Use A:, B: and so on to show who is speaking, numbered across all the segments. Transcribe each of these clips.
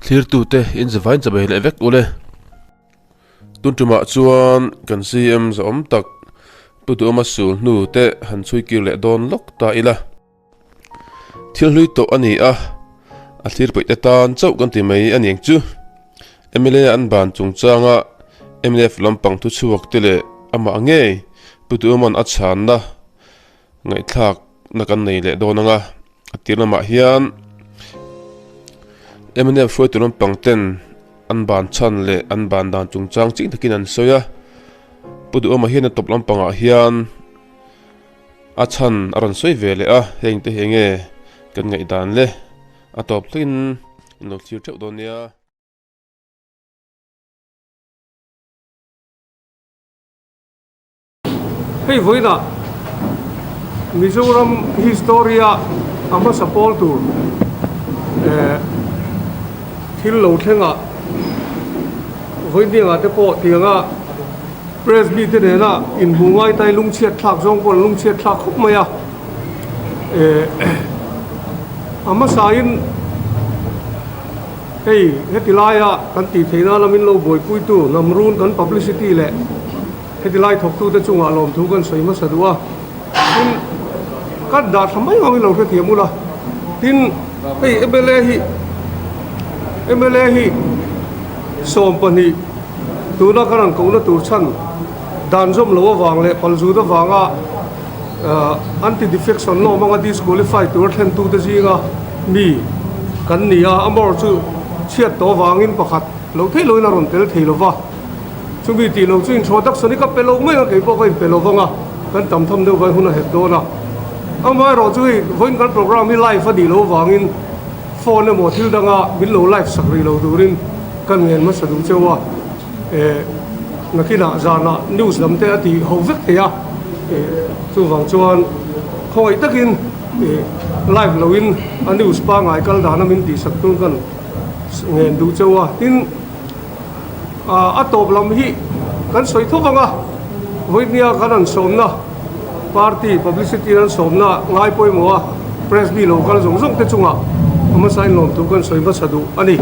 A: Thlirtute in zavain chabai leh vek ule. Tun tumah chuan kan CM zahawm tak Pu Duhawma sul hnu te han chhui kir leh dawn lawk ta ila. Thil hlui tawh a ni a, a thlir peih te tan chauh kan ti mai a niang chu. Mla an ban chungchanga mnf lampang thuchhuak te leh amah ngei Pu Duhawma'n a chhanna Ngaihthlakna kan nei leh dawn ang a, a tir lamah hian mnf hruaitu lampang ten an ban chhan leh an ban dan chungchang ching takin an sawi a, Pu Duhawma hian a tawp lampangah hian a chhan a rawn sawi ve leh a, heng te hi enge kan ngaihdan le a tawp thlengin in lo thlir theuh dawn nia.
B: Hei vawiinah Mizoram history-a a hmasa pawl tur eh thil lo thlengah vawiiniangah te pawh tianga press mite nena inhmuh ngai tai lungchhiat thlak zawng pawh an lungchhiat thlak khawp mai a eh a hmasain Hei heti laia kan tih theih nan a min lo buaipuitu Namrun kan publicity leh heti lai thawktute chungah lawmthu kan sawi hmasa duh a, tin kan dah tha mai angin lo hrethiam ula, tin hei mla hi mla hi 12 tuna kan rawn kohna tur chhan dan zawm loh avang leh palzut avanga Anti defection law hmanga disqualify tur a thlentute zinga mi kan ni a, amawr chu chhiat tawh avangin pakhat lo theih loin a rawn tel thei lo va, chumi tih lo chu introduction hi ka pe lo mai a, kei pawh ka inpe lo vang a, kan tam tham deuh vai hun a hep dawn a, amaherawh chu hei vawiin kan program hi live a nih loh avangin phone emaw thil danga min lo live sak rih lo turin kan ngen hmasa duh cheu a. Eh nakinah zanah news lam te a ti ho vek thei a, eh chuvang chuan khawngaih takin eh live loin a news pangngai kal dana min tihsak tur kan ngen duh cheu a, tin ah a tawp lam hi kan sawi tho vang a, vawinia kan han sawmna party publicity an sawmna ngai pawimawh a press mi lo kal zawng zawng te chungah a hmasa inlawm tur kan sawi hmasa duh a ni.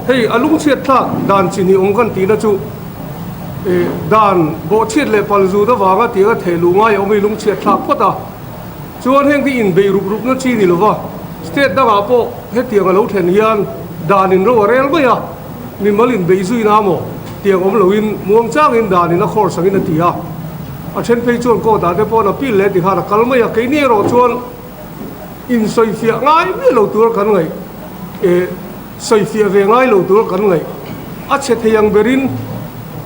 B: Hei a lungchhiat thlak dan chi hnih awm kan tihna chu dan bawhchhiat leh palzut avanga tianga theh luh ngai a awm hi lungchhiat thlak phawt a. Chuan heng hi inbeih rup rupna chi ni lova state dangah pawh hetiang a lo thlen hian dan in ro a rel mai a, mimal inbeih zuina maw tiang awm loin muang changin dan in a khawr sangin a ti a. A then phei chuan court ah te pawh an appeal leh tikhan a kal mai a, keini erawh chuan insawifiah ngai miah lo tur kan ngaih. Eh, sawifiah ve ngai lo tur kan ngaih. A chhe thei ang berin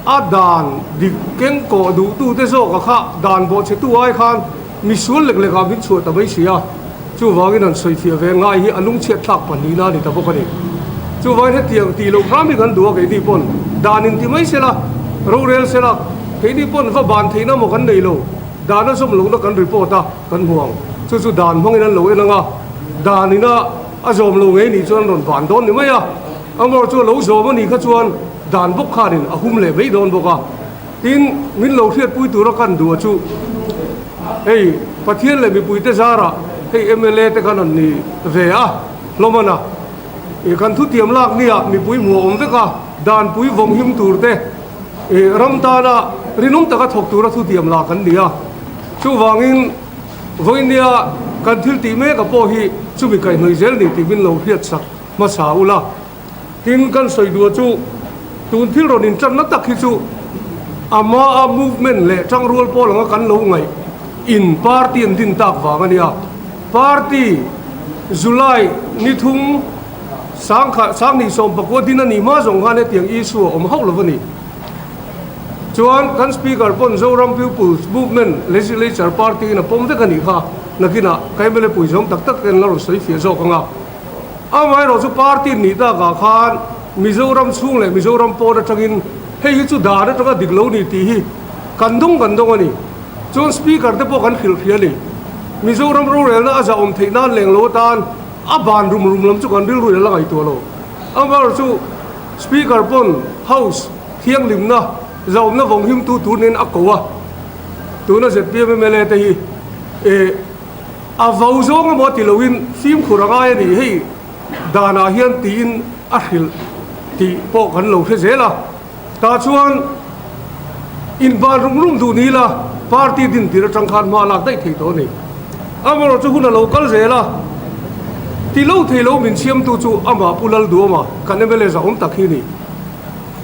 B: a dan dik keng kawh duhtute zawka kha dan bawhchhetu ai khan misual lek lekah min chhuah ta mai si a. Chuvangin han sawifiah ve ngai hi a lungchhiat thlak pahnihna a ni ta bawk a ni. Chuvangin hetiang tih loh hram hi kan duh a, keini pawn dan inti mai sela, rorel sela, keini pawn va ban theihna maw kan nei lo, dan a zawm lohna kan report a, kan hmu ang. Chu chu dan hmangin an lo en ang a, dan ina. A zawm lo ngei nih chuan rawn ban dawn ni mai a, amawr chu a lo zawm a nih kha chuan dan bawk khanin a hum leh mai dawn bawk a. Tin, min lo hriatpui tura kan duh a chu hei Pathian leh mipuite zarah hei mla te khan an ni ve a, hlawm a na. Ih kan thutiam lak nia mipui hmuh a awm vek a, danpui vawng him tur te ih ram tana rinawm taka thawk tura thutiam lak an ni a. Chuvangin. Vawinia kan thil tih mek a pawh hi chumi kaihhnawih zel ni tih min lo hriat sak hmasa ula. Tin, kan sawi duh chu tun thil rawn intanna tak hi chu a hmaa movement leh tangrual pawl anga kan lo ngaih in party an din tak vang a nia. Party July ni thum sangkhat sanghnih sawmpakua din a nih hma zawng khan hetiang issue a awm hauh lo a ni. Chuan kan Speaker pawn Zoram People's Movement Legislature Party in a pawm vek a nih kha, nakinah ka mla pui zawng tak tak ten la rawn sawi fiah zawk ang a. Amaherawh chu party nih takah khan Mizoram chhung leh Mizoram pawn atangin hei hi chu dan atanga dik lo ni tih hi kan dawng kan dawng a ni. Chuan Speaker te pawh kan hrilh hria a ni. Mizoram rorelna a zahawm theih nan leng lo atan a ban rum rum lam chu kan rilru in a la ngaihtuah lo. Amaherawh chu Speaker pawn House Thianghlimna zauhna vawng himtu tur nen a ko a, tuna zpm mla te hi eh a vo zawng emaw ti loin fimkhur a ngai a ni. Hei danah hian tiin a hrilh tih pawh kan lo hre zel a. Tah chuan inban rum rum duh ni ila party din tir atang khan hma lak daih thei tawh a ni. Amaherawhchu hun a lo kal zel a, ti lo thei lo min siamtu chu amah Pu Lalduama kan mla zahawm tak hi a ni.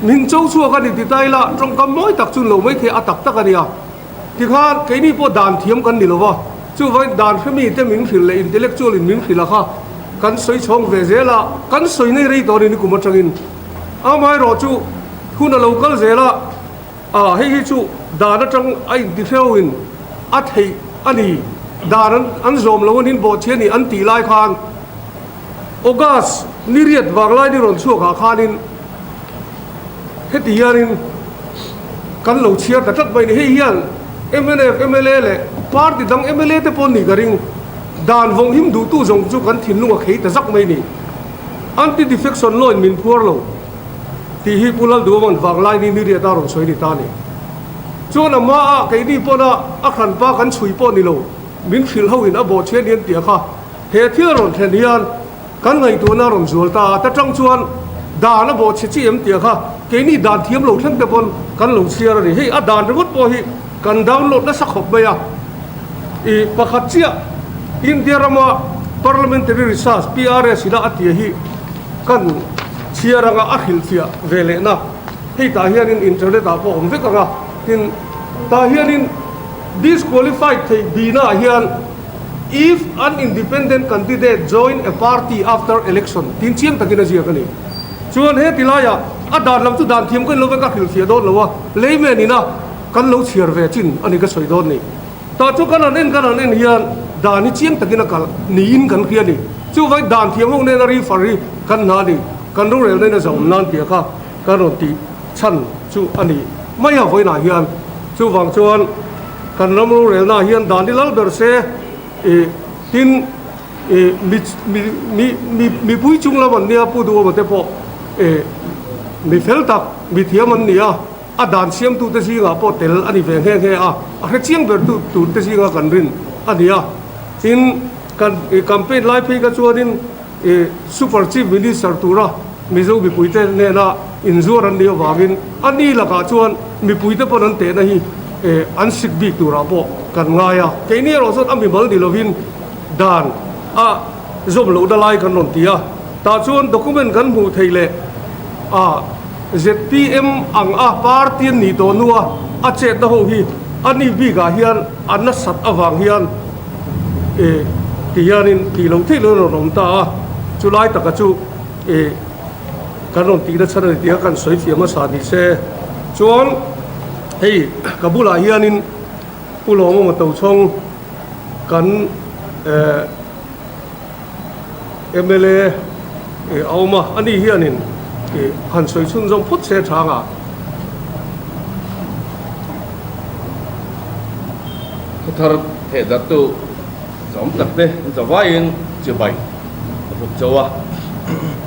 B: Min cho chhuak a ni ti ta ila tawngkam mawi tak chu lo mai thei a tak tak a nia. Tikhan keini pawh dan thiam kan ni lo va, chuvangin dan hremi te min hrilh leh intellectual in min hrilh a kha kan sawi chhawng ve zel a, kan sawi nei rei tawh a ni nikum atangin. Amaherawhchu hun a lo kal zel a, ah hei hi chu dan atang a intihreuhin a theih a ni, dan an an zawm lo anin bawhchhi a ni an tih lai khan August ni riat vang lai ni rawn chhuak ah khanin heti hianin kan lo chhiar ta tlat mai a ni. Hei hian mnf mla leh party dang mla te pawh an nih ka ring, dan vawng him duhtu zawng chu kan thinlung a khei ta zak mai a ni. Anti-defection law in min phuar lo tih hi Pu Lalduaman vanglai ni ni riat a rawn sawi ni ta a ni. Chuan a hma a keini pawn a a hranpa kan chhui pawh ni lo, min hrilh ho in a bawhchhian hian tih a kha he thil a rawn thlen hian kan ngaihtuahna a rawn zual ta a, ta tang chuan dan a bawhchhe chi em tih a kha keini dan thiam lo thleng te pawn kan lo chhiar a ni. Hei a dan ringawt pawh hi kan download nasa khawp mai a. I pakhat chiah India rama Parliamentary Research, PRS, ina a tia hi kan chhiar anga a hrilhfiah ve lehna hei tah hianin internet ah pawh a awm vek ang a, tin tah hianin disqualified theih bihna ah hian if an independent candidate join a party after election tin chiang takin a ziak a ni. Chuan he ti laiah a dan lam chu dan thiam ka ni lo vek a hrilhfiah dawn lo a, layman ina kan lo chhiar ve chin a ni ka sawi dawn ni. Tah chu kan han en kan han en hian dan hi chiang takin a kal niin kan hria a ni. Chuvangin dan thiam ho nena refer hi kan hna a ni. Kan rorelna in a zahawm nan tih kha kan rawn tih chhan chu a ni mai a vawiinah hian. Chuvang chuan kan ram rorelna ah hian dan hi lal ber se ih tin ih mi mi mi mi mipui chung lam an nia Pu Duhawma te pawh ih mi fel tak mi thiam an ni a. A dan siamtute zingah pawh tel a ni ve nghe nghe a, a hre chiang ber tu turte zinga kan rin a ni a. Tin, kan campaign lai phei kha chuanin Super Chief Minister tura Mizo mipuite hnena inzuar an nih avangin a ni lakah chuan mipuite pawn an tehna hi an sik bik turah pawh kan ngai a. Keini erawh chuan a mimal ni lovin dan a zawm lohna lai kan rawn ti a, tah chuan document kan hmuh theih leh a. Zpm ang a party an nih tawh hnua a chetna ho hi a ni bikah hian a nasat avang hian eh ti hianin tih loh theih loh a rawn awm ta a, chulai taka chu eh kan rawn tihna chhan a ni tih kha kan sawi thiam hmasa ni se. Chuan hei ka bulah hianin Pu Lawmawma Tochhawng kan eh. Mla a awm a, ani hianin han sawi chhunzawm phawt se tha nga.
A: Thuthar theh darhtu zawm tak te an zavaiin chibai a buk chauh a,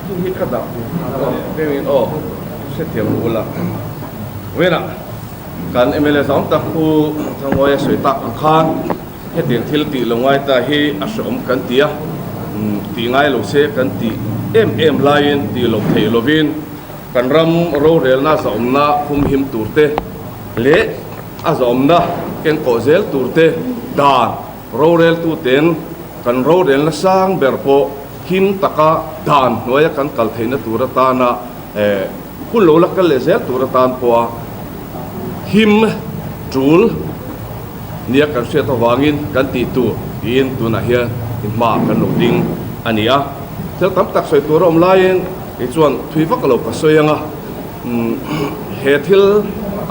A: hei hi ka dah deuhin aw hrethiam ru ula. Vawiinah kan mla zawm tak Pu Thangawia sawi tak ang khan, Hetiang thil tih lo ngai ta hi a hreawm kan ti a, tih ngai lo se kan tih em em laiin tih loh theih lovin kan ram rorelna zahawmna humhim tur te leh a zahawmna kengkawh zel tur te dan roreltuten kan rorelna sang ber pawh him taka dan hnuaia kan kal theihna tur atana hun lo la kal leh zel tur atan pawha him tul Nia kan hriat avangin kan tih tur tiin tunah hian i hma kan lo ding a ni a. Thil tam tak sawi tur a awm laiin kei chuan thui vak lo ka sawi ang a, he thil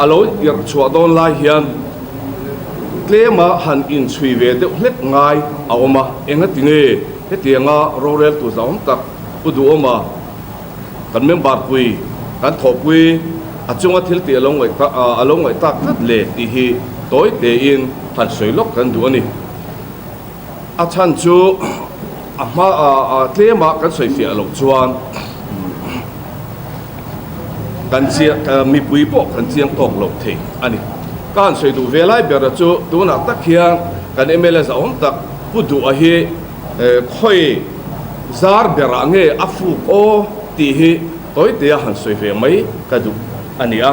A: a lo irh chhuah dawn lai hian tlema han inchhui ve deuh hlek ngai a awm a, engati nge hetianga roreltu zahawm tak Pu Duhawma Kan member pui, kan thawhpui a chunga thil tih a lo ngaih tak a lo ngaih tak tlat le tih hi tawi tein han sawi lawk kan duh a ni. A chhan chu a hma a tlema kan sawi fiah loh chuan kan chiang mipui pawh kan chiang tawk loh thei a ni. Ka han sawi duh ve lai ber chu tunah tak hian kan mla zahawm tak Pu Duha hi khawi.
C: zar berah nge a fuk aw tih hi tawitea han sawi ve mai ka duh a ni a.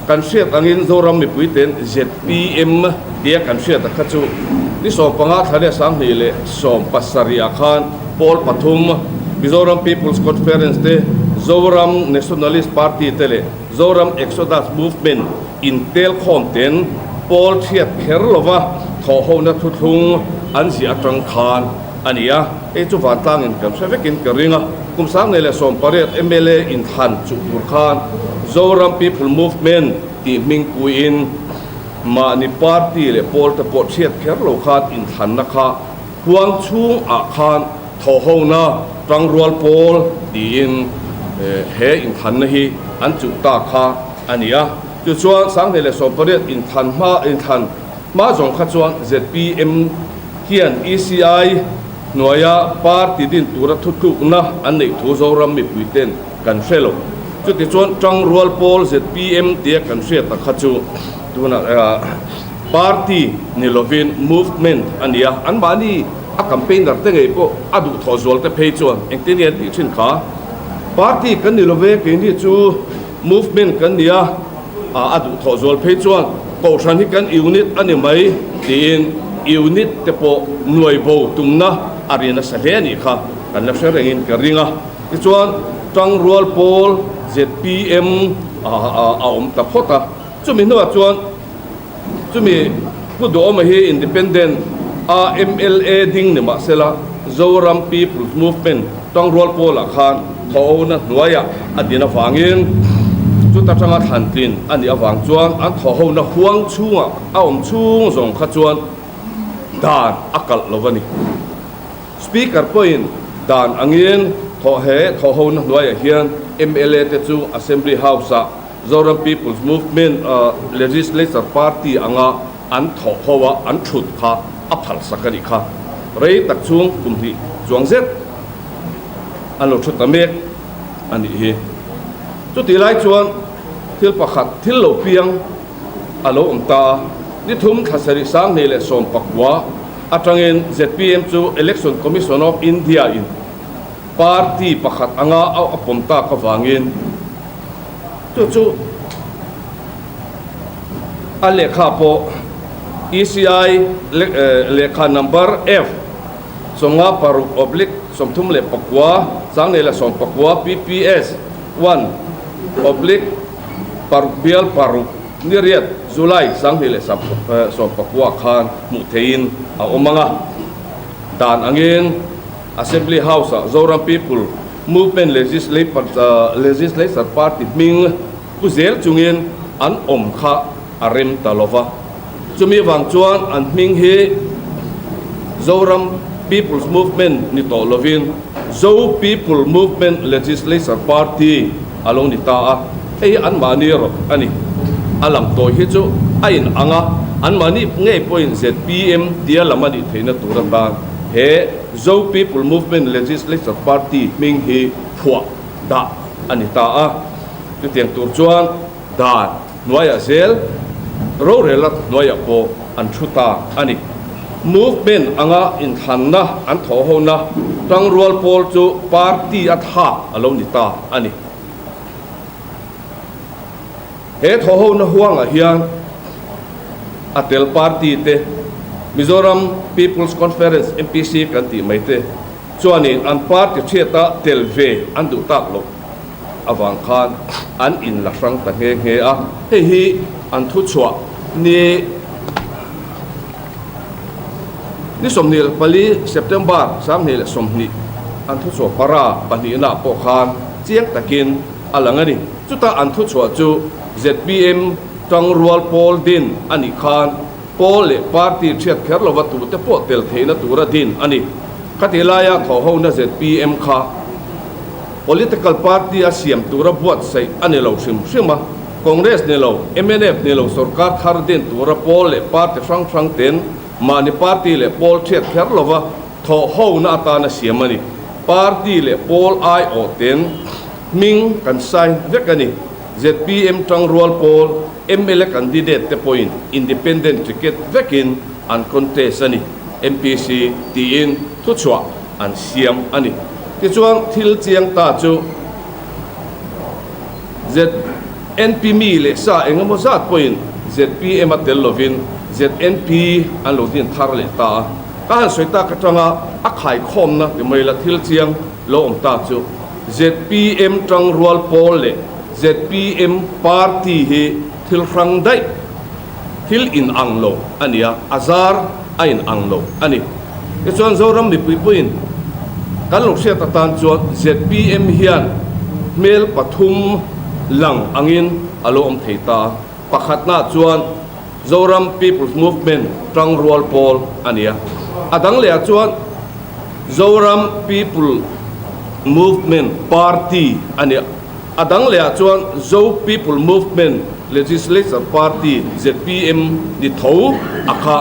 C: Kan hriat angin Zoram mipuiten zpm tia kan hriat a kha chu ni 15 thla leh 2017 ah khan pawl pathum, Mizoram People's Conference te, Zoram Nationalist Party te leh Zoram Exodus Movement intel khawm ten pawl hriat kher lova thawhhona thuthlung an ziah atang khan a ni a. Hei chu vantlangin kan hre vekin ka ring a, kum 2018 mla inthlan chuh tur khan Zoram People Movement tih hming puiin mahni party leh pawl te pawh hriat kher lo khan inthlanna kha huang chhungah khan thawhhona tangrual pawl tiin he inthlanna hi an chuh ta kha a ni a. Tichuan 2018 inthlan hma inthlan hma zawng kha chuan zpm hian ECI hnuaia party din tura thutlukna an neih thu Zoram mipuiten kan hre lo. Chutichuan Tangrual Pawl zpm tia kan hriat tak kha chu tunah party ni lovin movement a ni a, anmahni a campaigner te ngei pawh a duhthawh zual te phei chuan engtin nge an tih thin kha? Party kan ni love keini chu movement kan ni a. A duhthawh zual phei chuan Kohhran hi kan unit a ni mai tiin unit te pawh nuai bo tumna a ri nasa hle a nih kha kan la hre rengin ka ring a. Tichuan Tangrual Pawl zpm a awm ta phawt a, chumi hnuah chuan chumi Pu Duhawma hi Independent a mla ding ni mahsela Zoram People's Movement Tangrual Pawlah khan thawhona hnuaiah a din avangin chuta tanga thlan tlin a nih avang chuan an thawhona huang chhungah a awm chhung zawng kha chuan dan a kalh lo a ni. Speaker pawhin dan angin thawh he thawhona hnuaiah hian mla te chu Assembly House-ah Zoram People's Movement Legislature Party anga an thawh ho a an thut kha a phalsak a nih kha. Rei tak chhung kum hnih chuang zet an lo thu ta mek a nih hi. Chutih lai chuan thil pakhat thil lo piang a lo awm ta a, ni thum thla sarih 2019 atangin zpm chu Election Commission of India in party pakhat anga a pawm tak avangin chu chu a lehkha pawh ECI lehkha number F 56 oblique 39 2019 PPS one oblique paruk bial paruk ni riat July 2019 khan hmuh theihin a awm ang a. Dan angin Assembly House-ah Zoram People Movement Legislature Party hming pu zel chungin an awm kha a rem ta lo va. Chumi vang chuan an hming hi Zoram People's Movement ni tawh lovin Zo People Movement Legislature Party a lo ni ta a, hei hi anmahni rawt a ni. A lam tawi hi chu a in ang a, anmahni ngei pawhin zpm tia lam a nih theihna tur atan he Zo People Movement Legislature Party hming hi phuah dah a ni ta a. Chutiang tur chuan dan hnuaiah zel rorel a hnuaiah pawh an thu ta a ni. Movement anga inthlanna an thawhhona tangrual pawl chu party a thlak a lo ni ta a ni. He thawhhona huangah hian a tel party te Mizoram People's Conference, MPC, kan tih mai te chuanin an party hriata tel ve an duh tak loh avang khan an in la hrang ta nghe nghe a, hei hi an thuchhuah ni ni 24 September 2020 an thuchhuah para pahnihna pawh khan chiang takin a lang a ni. Chuta an thuchhuah chu zpm tangrual pawl din a nih khan pawl leh party hriat kher lova tute pawh tel theihna tura din a ni. Khati laia thawhhona zpm kha Political party a siam tura buatsaih a ni lo hrim hrim a, Congress ni lo, mnf ni lo sorkar thar din tura pawl leh party hrang hrang ten mahni party leh pawl thiat kher lova thawh hona atana siam a ni. Party leh pawl aiawh ten hming kan sign vek a ni. Zpm tangrual pawl mla candidate te pawhin independent ticket vekin an contest a ni, MPC tiin thuchhuah an siam a ni. Tichuan thil chiang ta chu ZNP mi leh sa engemaw zat pawhin zpm a tel lovin ZNP an lo din thar leh ta a. Ka han sawi tak atanga a khaikhawmna ti mai la thil chiang lo awm ta chu zpm tangrual pawl leh zpm party hi thil hrang daih thil inang lo a ni a, a zar a inang lo a ni. Tichuan Zoram mipui pawhin kan lo hriat atan chuan zpm hian hmel pathum lang angin a lo awm thei ta a. Pakhatnaah chuan Zoram People's Movement tangrual pawl a ni a, a dang lehah chuan Zoram People Movement Party a ni a. A dang lehah chuan Zo People Movement Legislature Party, zpm, ni tho a kha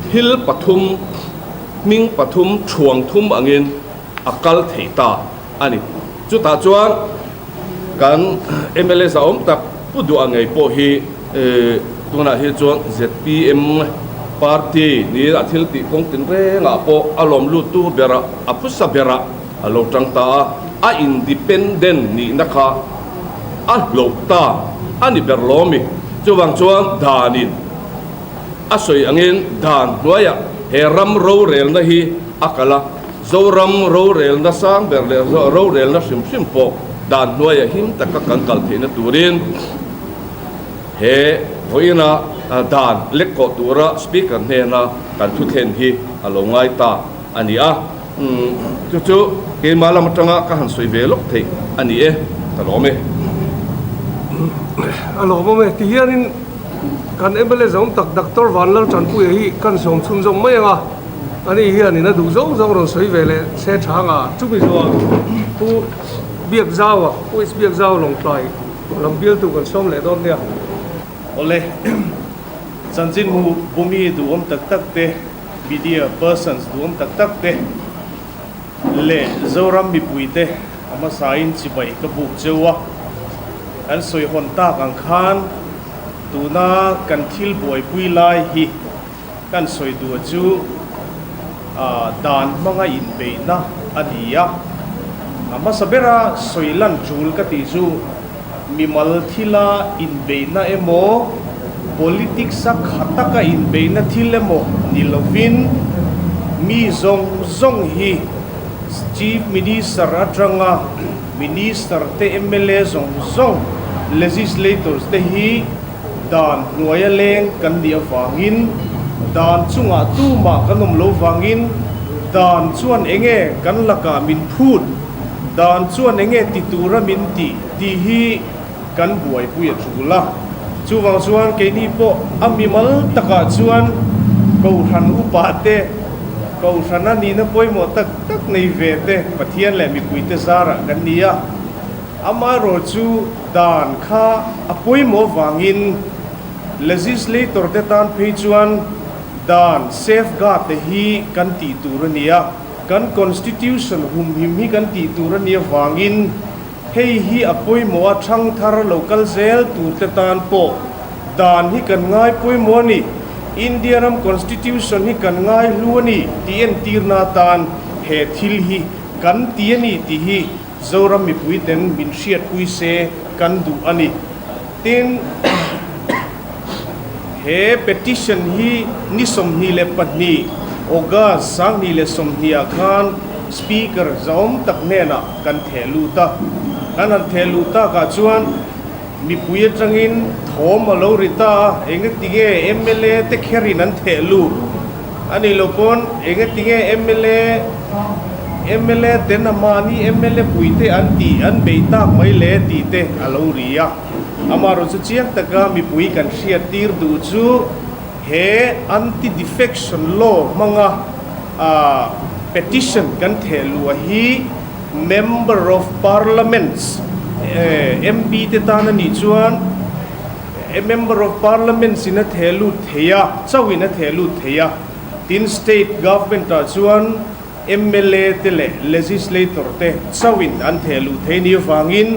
C: thil pathum, hming pathum, thuang thum angin a kal thei ta a ni. Chutah chuan kan mla zahawm tak Pu Duha ngei pawh hi tunah hi chuan zpm party niin a thil tih kawng tinrengah pawh a lawm luttu berah, a phusa berah a lo tang ta a, a independent nihna kha a hloh ta a ni ber lawmi. Chuvang chuan danin a sawi angin dan hnuaiah he ram rorelna hi a kal a, Zoram rorelna sang ber leh rorelna hrim hrim pawh dan hnuaiah him taka kan kal theihna turin he vawiina dan lek kawh tura Speaker hnena kan thuthlen hi a lo ngai ta a ni a. Chu chu keimah lam atanga ka han sawi ve lawk theih a ni e, ka lawm e.
B: A lawmawm e, tihianin kan mla zawng tak Doctor Vanlal Tanpuia hi kan sawm chhun zawng mai ang a, ani hianin a duh zawng zawng rawn sawi ve leh se tha ang a, chumi zawh Pu Biakzaua, Pu H Biakzau Lawngtlai lam bialtu kan sawm leh dawn nia.
D: Awle, chanchin hmu bumi duhawm tak tak te. Media persons duhawm tak tak te leh Zoram mipui te a hmasain chibai ka buk cheu a, kan sawi hawn tak ang khan tuna kan thil buaipui lai hi kan sawi duh chu dan hmanga inbeihna a ni a, a hmasa bera sawi lan tul ka tih chu Mimal thila inbeihna emaw, politics-a kha taka inbeihna thil emaw ni lovin mi zawng zawng hi Chief Minister atanga Minister te, mla zawng zawng, Legislators te hi dan hnuaia leng kan nih avangin dan chungah tumah kan awm lo vangin dan chuan enge kan lakah min phut. Dan chuan enge ti tura min tih tih hi kan buaipui a tul a. Chuvang chuan keini pawh a mimal takah chuan Kohhran upa te, Kohhrana nihna pawimawh tak tak nei ve te Pathian leh mipuite zarah kan ni a. Amaherawh chu dan kha a pawimawh vangin Legislator te tan phei chuan dan safeguard te hi kan tih tur a ni a. Kan Constitution humhim hi kan tih tur a nih avangin hei hi a pawimawh a, thangthar lo kal zel turte tan pawh dan hi kan ngai pawimawh a ni, India ram Constitution hi kan ngai hlu a ni tih entirna atan he thil hi kan ti a ni tih hi Zoram mipuiten min hriatpui se kan duh a ni. Tin, he petition hi ni 22 August 2020 ah khan Speaker zahawm tak hnenah kan theh lut a. Kan han theh luh takah chuan mipui atangin thawm a lo ri ta a, engatinge mla te kherin an theh lut a nih loh pawn engatinge mla mla ten a mahni mla puite an tih an beih tak mai le tih te a lo ri a. Amaherawh chu chiang taka mipui kan hriat tir duh chu he anti-defection law hmanga petition kan theh luah hi Member of Parliaments, MP te tan a nih chuan Member of Parliaments in a theh lut thei a, chauhin a theh lut thei a, tin State Government ah chuan mla te leh Legislator te chauhin an theh luh thei ni avangin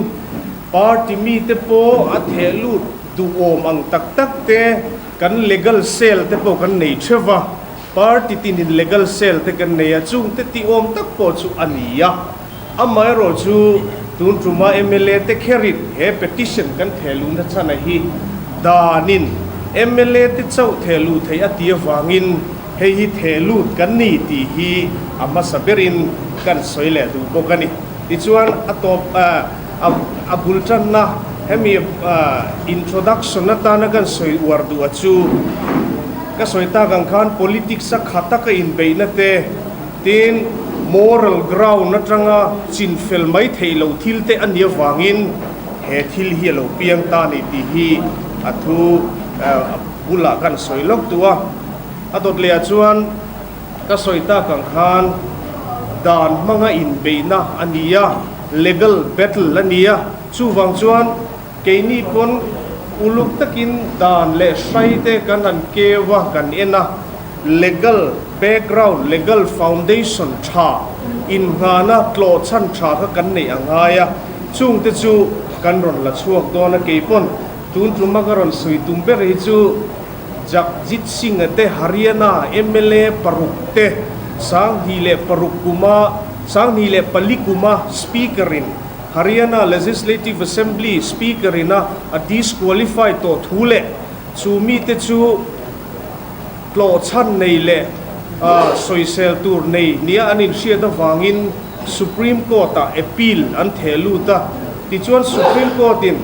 D: Party mite pawh a theh lut duhawm ang tak tak te, kan legal cell te pawh kan nei theuh va, party tinin legal cell te kan nei a, chungte tihawm tak pawh chu a ni a. Amaherawhchu, tun tuma mla te kherin he petition kan thehluhna chhana hi danin mla te chauh thehluh theih a ti avangin hei hi thehlut kan ni tih hi a hmasa berin kan sawi leh duh bawk a ni. Tichuan, a tawp a bul tanna hemi introduction atana kan sawi uar duh a chu ka sawi tak ang khan politics a kha taka inbeihna te, Tin, moral ground atanga chinfel mai theih loh thil te a nih avangin he thil hi a lo piang ta a ni tih hi a thu bulah kan sawi lawk duh a. A dawt lehah chuan ka sawi tak ang khan dan hmanga inbeihna a ni a, legal battle a ni a, chuvang chuan keini pawn uluk takin dan leh hrai te kan han keu a, kan en a. Legal background, legal foundation tha, innghana tlawh chhan tha kha kan neih a ngai a, chungte chu kan rawn la chhuak dawn a, keipawn tun tuma ka rawn sawi tum ber hi chu Jagjit Singh-a te Haryana mla paruk te 2006 kuma 2004 kuma Speaker-in Haryana Legislative Assembly Speaker-in a a disqualify tawh thu leh chu mite chu Tlawh chhan nei leh sawisel tur nei nia an inhriat avangin Supreme Court-ah appeal an theh lut a. Tichuan Supreme Court-in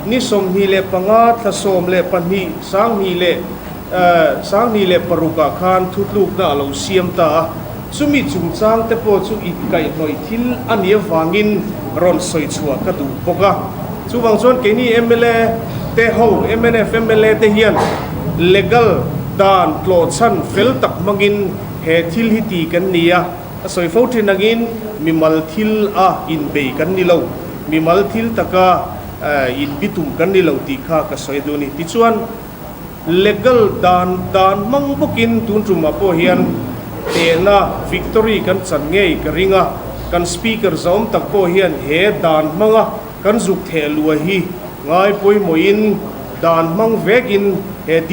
D: ni 25 thla 12 2026ah khan thutlukna a lo siam ta a. Chumi chungchang te pawh chu inkaihhnawih thil a nih avangin rawn sawi chhuah ka duh bawk a. Chuvang chuan keini mla te ho, mnf mla te hian legal dan tlawhchhan fel tak hmangin he thil hi ti kan ni a. A sawi fo thin angin mimal thil a inbei kan ni lo, mimal thil taka inbitum kan ni lo tih kha ka sawi duh a ni. Tichuan. Legal dan dan hmang bawkin tun tumah pawh hian tehna victory kan chan ngei ka ring a, kan Speaker zawm tak pawh hian he dan hmanga kan zuk theh luah hi ngai pawimawhin dan hmang vekin he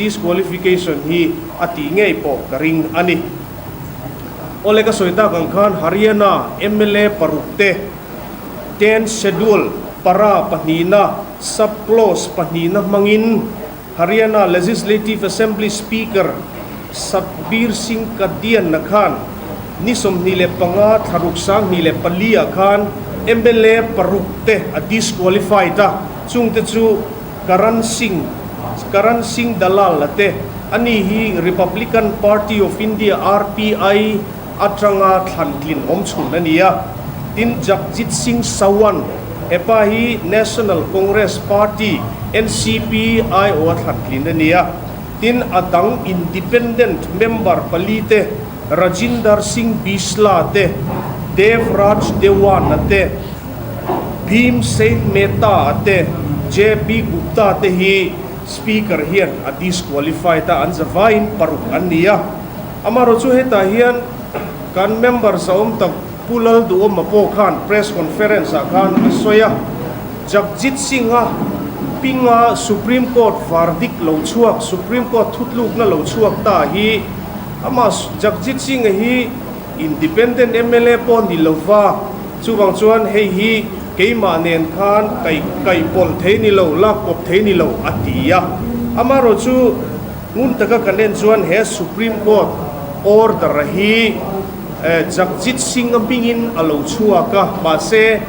D: disqualification hi a tih ngei pawh ka ring a ni. Awle ka sawi tak ang khan Haryana mla paruk te Tenth Schedule para pahnihna Sub-clause pahnihna hmangin Haryana Legislative Assembly Speaker Satbir Singh Kadian-a khan ni 25 thla ruk 2004 ah khan mla paruk te a disqualified a, chungte chu Karan Singh, Karan Singh Dalal-a te, ani hi Republican Party of India, RPI, atanga thlantlin awm chhun a ni a. Tin, Jagjit Singh Sawan, hepa hi National Congress Party, NCP, aiawha thlantlin a ni a. Tin, a dang Independent member pali te, Rajinder Singh Bisla te, Dev Raj Dewan-a te, Bhim Sen Mehta-a te, JP Gupta te hi Speaker hian a disqualified a, an zavaiin paruk an ni a. Amaherawh chu hetah hian kan member zahawm tak Pu Lalduhawma pawh khan press conference ah khan a sawi a, Jagjit Singh-a pinga Supreme Court verdict lo chhuak, Supreme Court thutlukna lo chhuak ta hi amah Jagjit Singh-a hi Independent mla pawh ni lova, chuvang chuan hei hi keimah nen khan kaihpawlh thei ni lo, lak kawp thei ni lo a ti a. Amaherawh chu. Ngun taka kan en chuan he Supreme Court order hi Jagjit Singh-a hmingin a lo chhuak a, mahse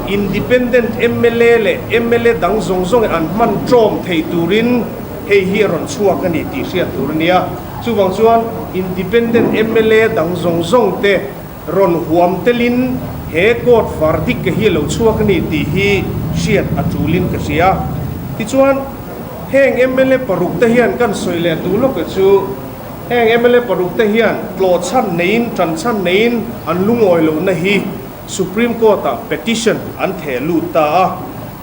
D: Independent mla leh mla dang zawng zawng an hman ṭawm theih turin hei hi a rawn chhuak a ni tih hriat tur a ni a. Chuvang chuan Independent mla dang zawng zawng te rawn huam telin he court verdict hi a lo chhuak a ni tih hi hriat a ṭulin ka hria. Tichuan. Heng mla paruk te hian kan sawi leh duh lawk e chu heng mla paruk te hian tlawh chhan neiin tan chhan neiin an lungawi lohna hi Supreme Court ah petition an theh lut ta a,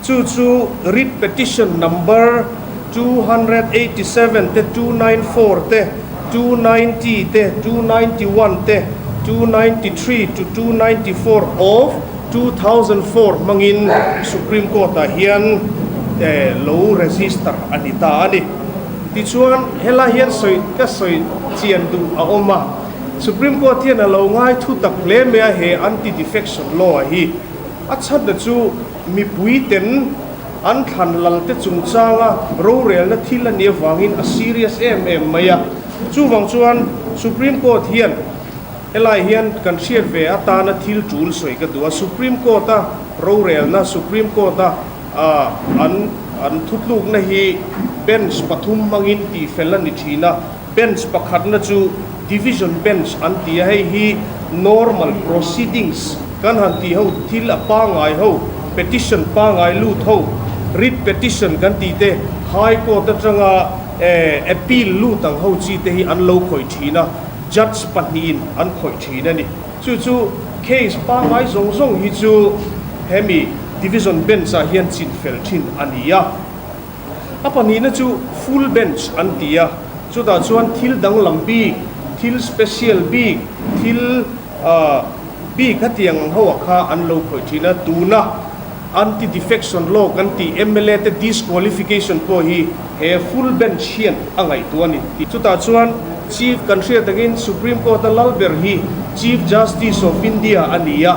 D: chu chu writ petition number 287 te 294 te 290 te 291 te 293 to 294 of 2004 hmangin Supreme Court ah hian lo register a ni ta a ni. Tichuan helai hian sawi ka sawi chian duh a awm a, Supreme Court hian a lo ngai thu tak hle mai a he Anti Defection Law hi. A chhanna chu mipui ten an thlan lal te chungchanga rorelna thil a nih avangin a serious em em mai a. Chuvang chuan Supreme Court hian helai hian kan hriat ve atana thil tul sawi ka duh a. Supreme Court a rorelna, Supreme Court a an an thutlukna hi bench pathum hmangin tihfel a ni thin a. Bench pakhatna chu Division Bench an ti a, hei hi normal proceedings kan han tih ho, thil a pangngai ho, petition pangngai lut ho, writ petition kan tih te, High Court atanga appeal lut ang ho chi te hi an lo khawih thin a, Judge pahnihin an khawih thin a ni. Chu chu case pangngai zawng zawng hi chu hemi Division Bench ah hian chinfel thin a ni a. A pahnihna chu full bench an ti a, chutah chuan thil danglam bik, thil special bik, thil bik hetiang ang ho ah kha an lo khawih thin a. Tuna anti-defection law kan tih mla te disqualification pawh hi he full bench hian a ngaihtuah a ni. Chutah chuan Chief kan hriat angin Supreme Court a lal ber hi Chief Justice of India a ni a,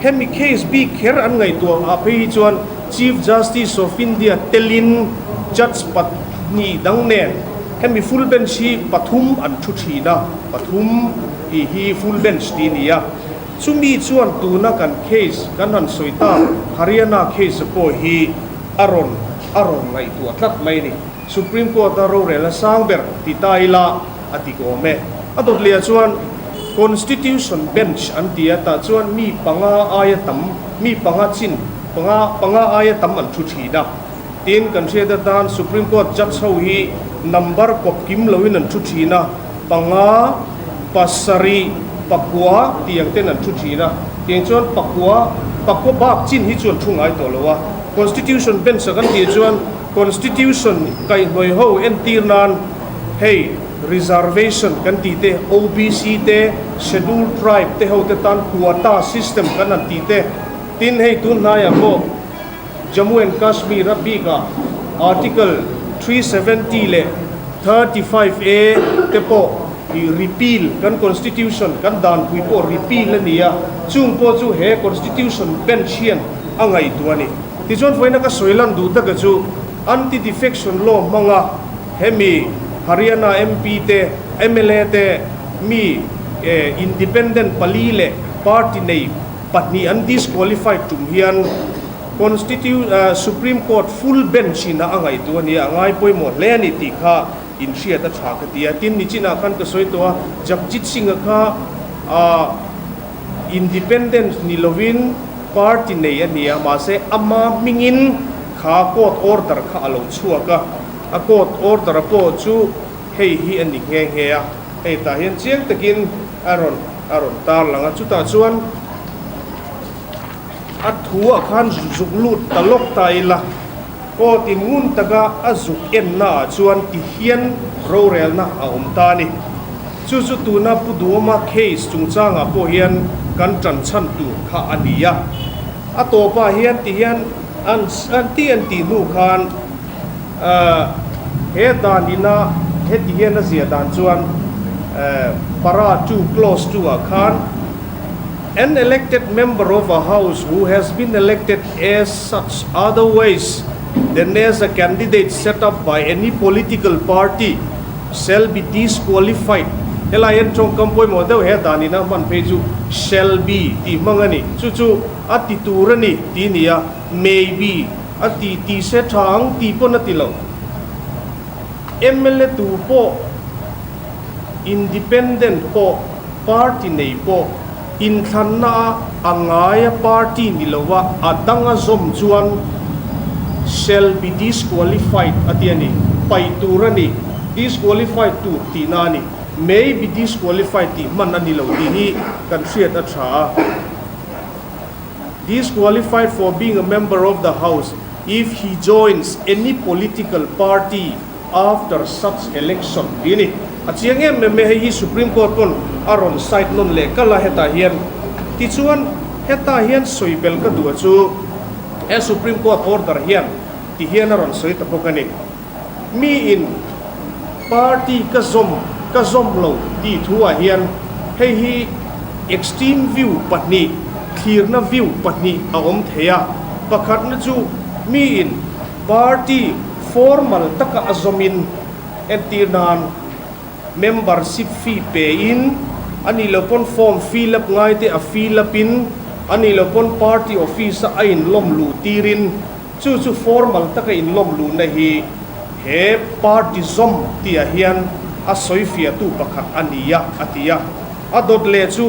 D: hemi case bik kher an ngaihtuah ah phei hi chuan Chief Justice of India telin Judge pahnih dang nen hemi full bench hi pathum an thu thin a, pathum tih hi full bench tih a ni a. Chumi chuan tuna kan case kan han sawi tak Haryana case pawh hi a rawn a rawn ngaihtuah tlat mai a ni. Supreme Court a rorel a sang ber ti ta ila a dik awm e. A dawt leh ah chuan Constitution Bench an ti a, tah chuan mi panga aia tam, mi panga chin panga, panga aia tam an thu thin a. Tin, kan hriat atan Supreme Court Judge ho hi number kawp kim loin an thu thin a, panga, pasarih, pakua tih ang ten an thu thin a. Tiang chuan pakua, pakua bak chin hi chu an thu ngai tawh lo a. Constitution Bench a kan tih chuan Constitution kaihhnawih ho entir nan hei reservation kan tih te, OBC te, Scheduled Tribe te ho te tan quota system kan han tih te, tin hei tun hnaiah pawh Jammu and Kashmir a bikah Article 370 leh 35A te pawh i repeal kan Constitution kan danpui pawh repeal a ni a, chung pawh chu he Constitution Bench hian a ngaihtuah a ni. Tichuan vawiina ka sawi lan duh taka chu Anti-Defection Law hmanga hemi Haryana MP te, mla te, mi independent pali leh party nei pahnih an disqualified tum hian Constitu Supreme Court full bench in a ngaihtuah a nia, a ngai pawimawh hle a ni tih kha inhriat a tha ka ti a. Tin, nichinah khan ka sawi tawh a, Jagjit Singh-a kha Independent ni lovin party nei a ni a, mahse ama hmingin kha court order kha a lo chhuak a, a court order a pawh chu hei hi a ni nghe nghe a, hei tah hian chiang takin a rawn a rawn tar lang a, chutah chuan a thu ah khan zuk lut ta lawk ta ila, court in ngun taka a zuk enna ah chuan ti hian rorelna a awm ta a ni. Chu chu tuna Pu Duhoma case chungchangah pawh hian kan tan chhan tur kha a ni a. A tawpah hian ti hian an an ti an tih hnu khan he dan ina heti hian a ziah dan chuan para two clause two ah khan An elected member of a house who has been elected as such otherwise than as a candidate set up by any political party shall be disqualified Helai hian tawngkam pawimawh deuh he danin a hman phei chu shall be tih hmang a ni. Chu chu a ti tur a ni tih a ni a, may be a ti tih se tha ang tih pawn a ti lo. Mla tu pawh independent pawh party nei pawh inthlanna a a ngaia party ni lova a danga zawm chuan shall be disqualified a ti a ni. Paih tur a ni. Disqualified tur tihna a ni. May be disqualified tih hman a ni lo tih hi kan hriat a tha a. Disqualified for being a member of the house if he joins any political party after such election tih a ni. A chiang em em e, hei hi Supreme Court pawn a rawn cite nawn leh kalh a hetah hian. Tichuan hetah hian sawi bel ka duh a chu he Supreme Court order hian ti hian a rawn sawi ta bawk a ni. Mi in party ka zawm ka zawm lo tih thu ah hian. Hei hi extreme view pahnih, thlirna view pahnih a awm thei a. Pakhatna chu miin party formal taka a zawmin entir nan membership fee pein, a nih loh pawn form fill up ngai te a fill up in, a nih loh pawn party office a a inlawm luh tirin, Chu chu formal taka inlawm luhna hi he party zawm tihah hian a sawifiahtu pakhat a ni a, a ti a. A dawt leh chu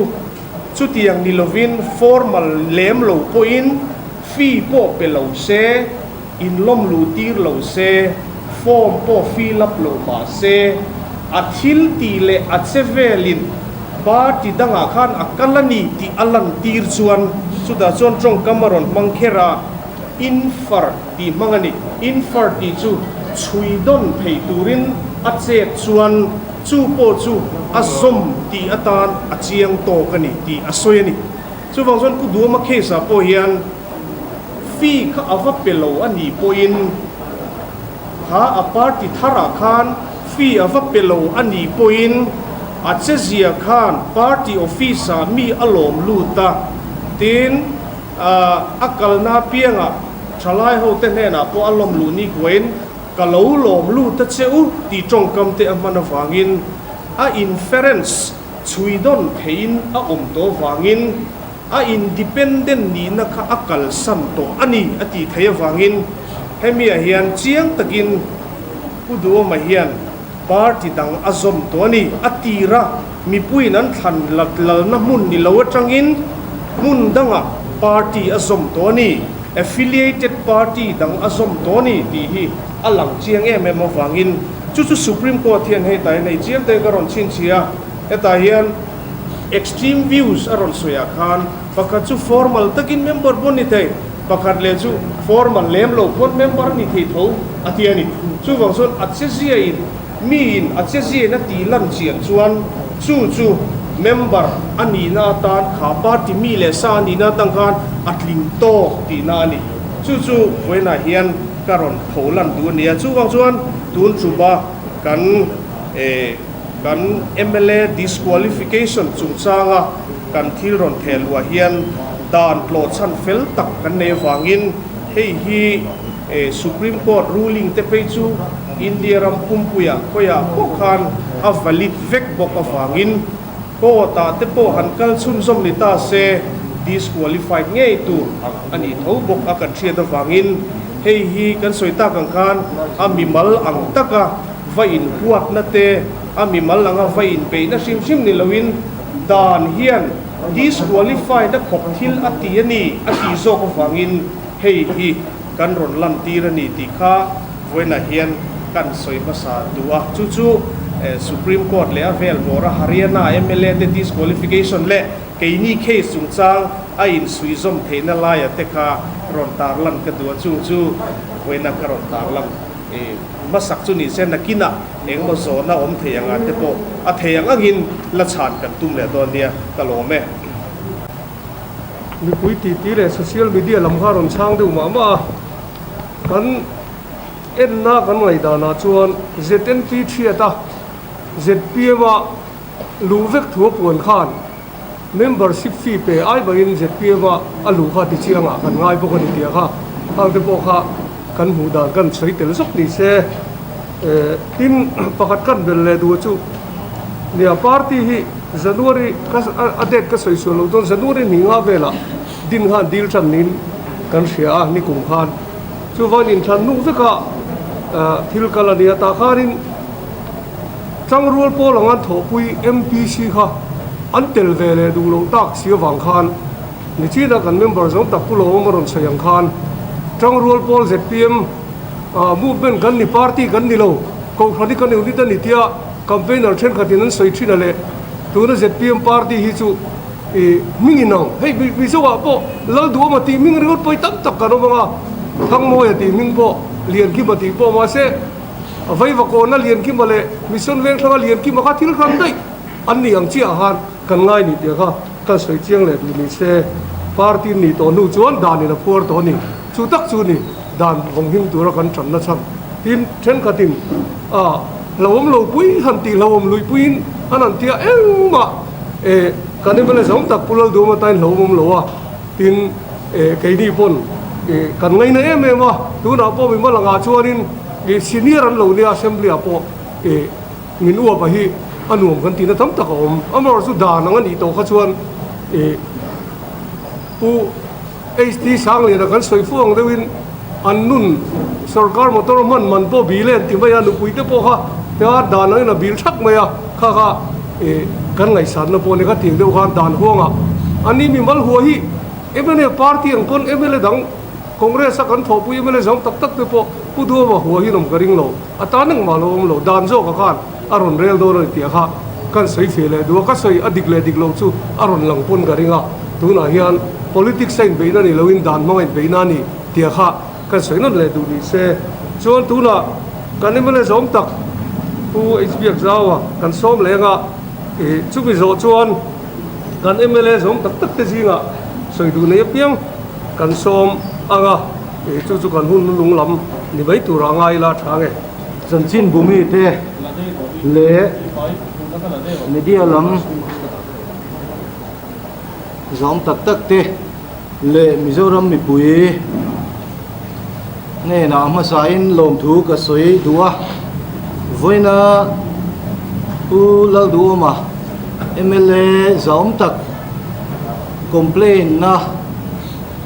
D: chutiang ni lovin formal lem lo pawhin fee pawh pe lo se, inlawm luh tir lo se, form pawh fill up lo mah se, a thil tih leh a che velin party dangah khan a kal a ni tih a lantir chuan chutah chuan tawngkam a rawn hmang kher a. Infer tih hmang a ni. Infer tih chu chhui dawn thei turin a chet chuan chu pawh chu a zawm tih atan a chiang tawk a ni tih a sawi a ni. Chuvang chuan Pu Duama case ah pawh hian fee kha a va pe lo a nih pawhin kha a party tharah khan fee a va pe lo a nih pawhin a chezia khan party office ah mi a lawm lut a, tin, A kalna apiangah thalai hote hnenah pawh a lawm luh ni kuain, Ka lo lawm lut a che u tih tawngkam te a hman avangin a inference chhui dawn theihin a awm tawh avangin a independent nihna kha a kalsan tawh a ni a tih theih avangin hemiah hian chiang takin Pu Duhawma hian party dang a zawm tawh a ni. A tira mipuiin an thlan lalna hmun ni lo atangin hmun dangah party a zawm tawh a ni, affiliated party dang a zawm tawh a ni tih hi a lang chiang em em avangin chu chu Supreme Court hian hei tah hian hei chiang te ka rawn chhinchhiah a, hetah hian extreme views a rawn sawiah khan pakhat chu formal takin member pawh ni thei, pakhat leh chu formal lem lo pawn member a ni thei tho a ti a ni. Chuvang chuan a che ziain miin a che ziain a tih lan chian chuan chu chu member a nihna atan kha party mi leh sa a nihna atang khan a tling tawk tihna a ni. Chu chu vawiinah hian ka rawn pho lan duh a ni a. Chuvang chuan tun tuma kan eh kan mla disqualification chungchanga kan thil rawn theh luah hian dan tlawhchhan fel tak kan nei avangin hei hi Supreme Court ruling te phei chu India ram pumpuiah khawiah pawh khan a valid vek bawk avangin court ah te pawh han kal chhunzawm ni ta se disqualified ngei tur ang a nih tho bawk a kan hriat avangin hei hi kan sawi tak ang khan a mimal ang taka va inhuatna te a mimal anga va inbeihna hrim hrim ni loin Dan hian disqualified a khawp thil a ti a ni a tih zawk avangin hei hi kan rawn lantir a ni tih kha vawiinah hian kan sawi hmasa duh a. Chu chu Supreme Court leh a vel bawra Haryana mla te disqualification leh keini case chungchang a insuihzawm theihna laia te kha rawn tarlan ka duh a, chung chu vawiinah ka rawn tarlan. Hmasak chu ni se nakinah engemaw zawhna awm thei anga te pawh a thei ang angin la chhan kan tum leh dawn nia, ka lawm e.
B: Mipui titi leh social media lam kha rawn chhang deuh mah mah a, kan enna kan ngaihdanah chuan ZNP thiata zpm a luh vek thu a puan khan membership fee pe ai bangin zpm a a luh kha tichiangah kan ngai bawk a ni tih kha khang te pawh kha kan hmuh dan kan sawi tel zawk ni se. Tin, pakhat kan bel leh duh chu nia party hi January ka a date ka sawi sual loh chuan January hnih nga velah din khan dil tan niin kan hria a nikum khan. Chuvan inthlan hnu vekah thil kal a nia tah khanin Changrual pawl ang an thawhpui MPC kha an tel ve leh duh loh tak si avang khan nichina kan member zawng tak Pu Lawmawm a rawn sawi ang khan Changrual pawl zpm movement kan ni party kan ni lo Kohhran hi kan unit a ni tia campaigner thenkhatin an sawi thin a leh tuna zpm party hi chu i hming inang hei Mizoah pawh Lalduhawma tih hming ringawt pawh hi tam tak kan awm ang a Thangmawia tih hming pawh Liankima tih pawh mahse A veiva kawna Liankima leh Mission Vengthlanga Liankima kha thil ram daih an ni ang chiah khan kan ngai ni tih kha kan sawi chiang leh duh ni se. Party nih tawh hnu chuan dan in a phuar tawh a ni. Chu tak chu ni dan vawnghim tura kan tanna chhan. Tin, thenkhatin a hlauhawm lo pui han tih hlauhawm luih puiin an han tia engmah. E kan mla zawng tak Pu Lalduhawma tain hlauhawm awm lo a, tin e keini pawn e kan ngaina em em a, tunah pawh mimal angah chuanin e senior an lo nia assembly ah pawh e min uap a hi a nuam kan tihna tam tak a awm. Amaherawhchu chu dan ang a nih tawh kha chuan e Pu HT Sangliana kan sawi fo ang deuhin an nun sorkar motor hman man pawh bil e an ti mai a, nupui te pawh kha tia dan angin a bil thak mai a, kha kha eh kan ngaihsanna pawh a ni kha tiang deuh khan dan huangah an ni mimal hua hi mla party ang pawn mla dang Congress a kan thawhpui mla zawng tak tak te pawh Pu Duhoma hua hi an awm ka ring lo, a tan engmah lo awm lo, dan zawkah khan a rawn rel dawn a ni tih kha kan sawi feh leh duh a, ka sawi a dik leh dik loh chu a rawn lang pawn ka ring a, tunah hian politics a inbeihna ni loin dan hmanga inbeihna a ni tih kha kan sawi nawn leh duh ni se. Chuan tunah kan mla zawm tak Pu HB Akzaua kan sawm leng a, ih chumi zawh chuan kan mla zawm tak tak te zingah sawi duh nei apiang kan sawm ang a, ih chu chu kan hun lung lam ni mai turah ngai ila tha nge.
E: Chanchin bumite leh media lam zawng tak tak te leh Mizoram mipui hnenah hmasain lawmthu ka sawi duh a, vawiina Pu Lalduhawma mla zahawm tak complaint na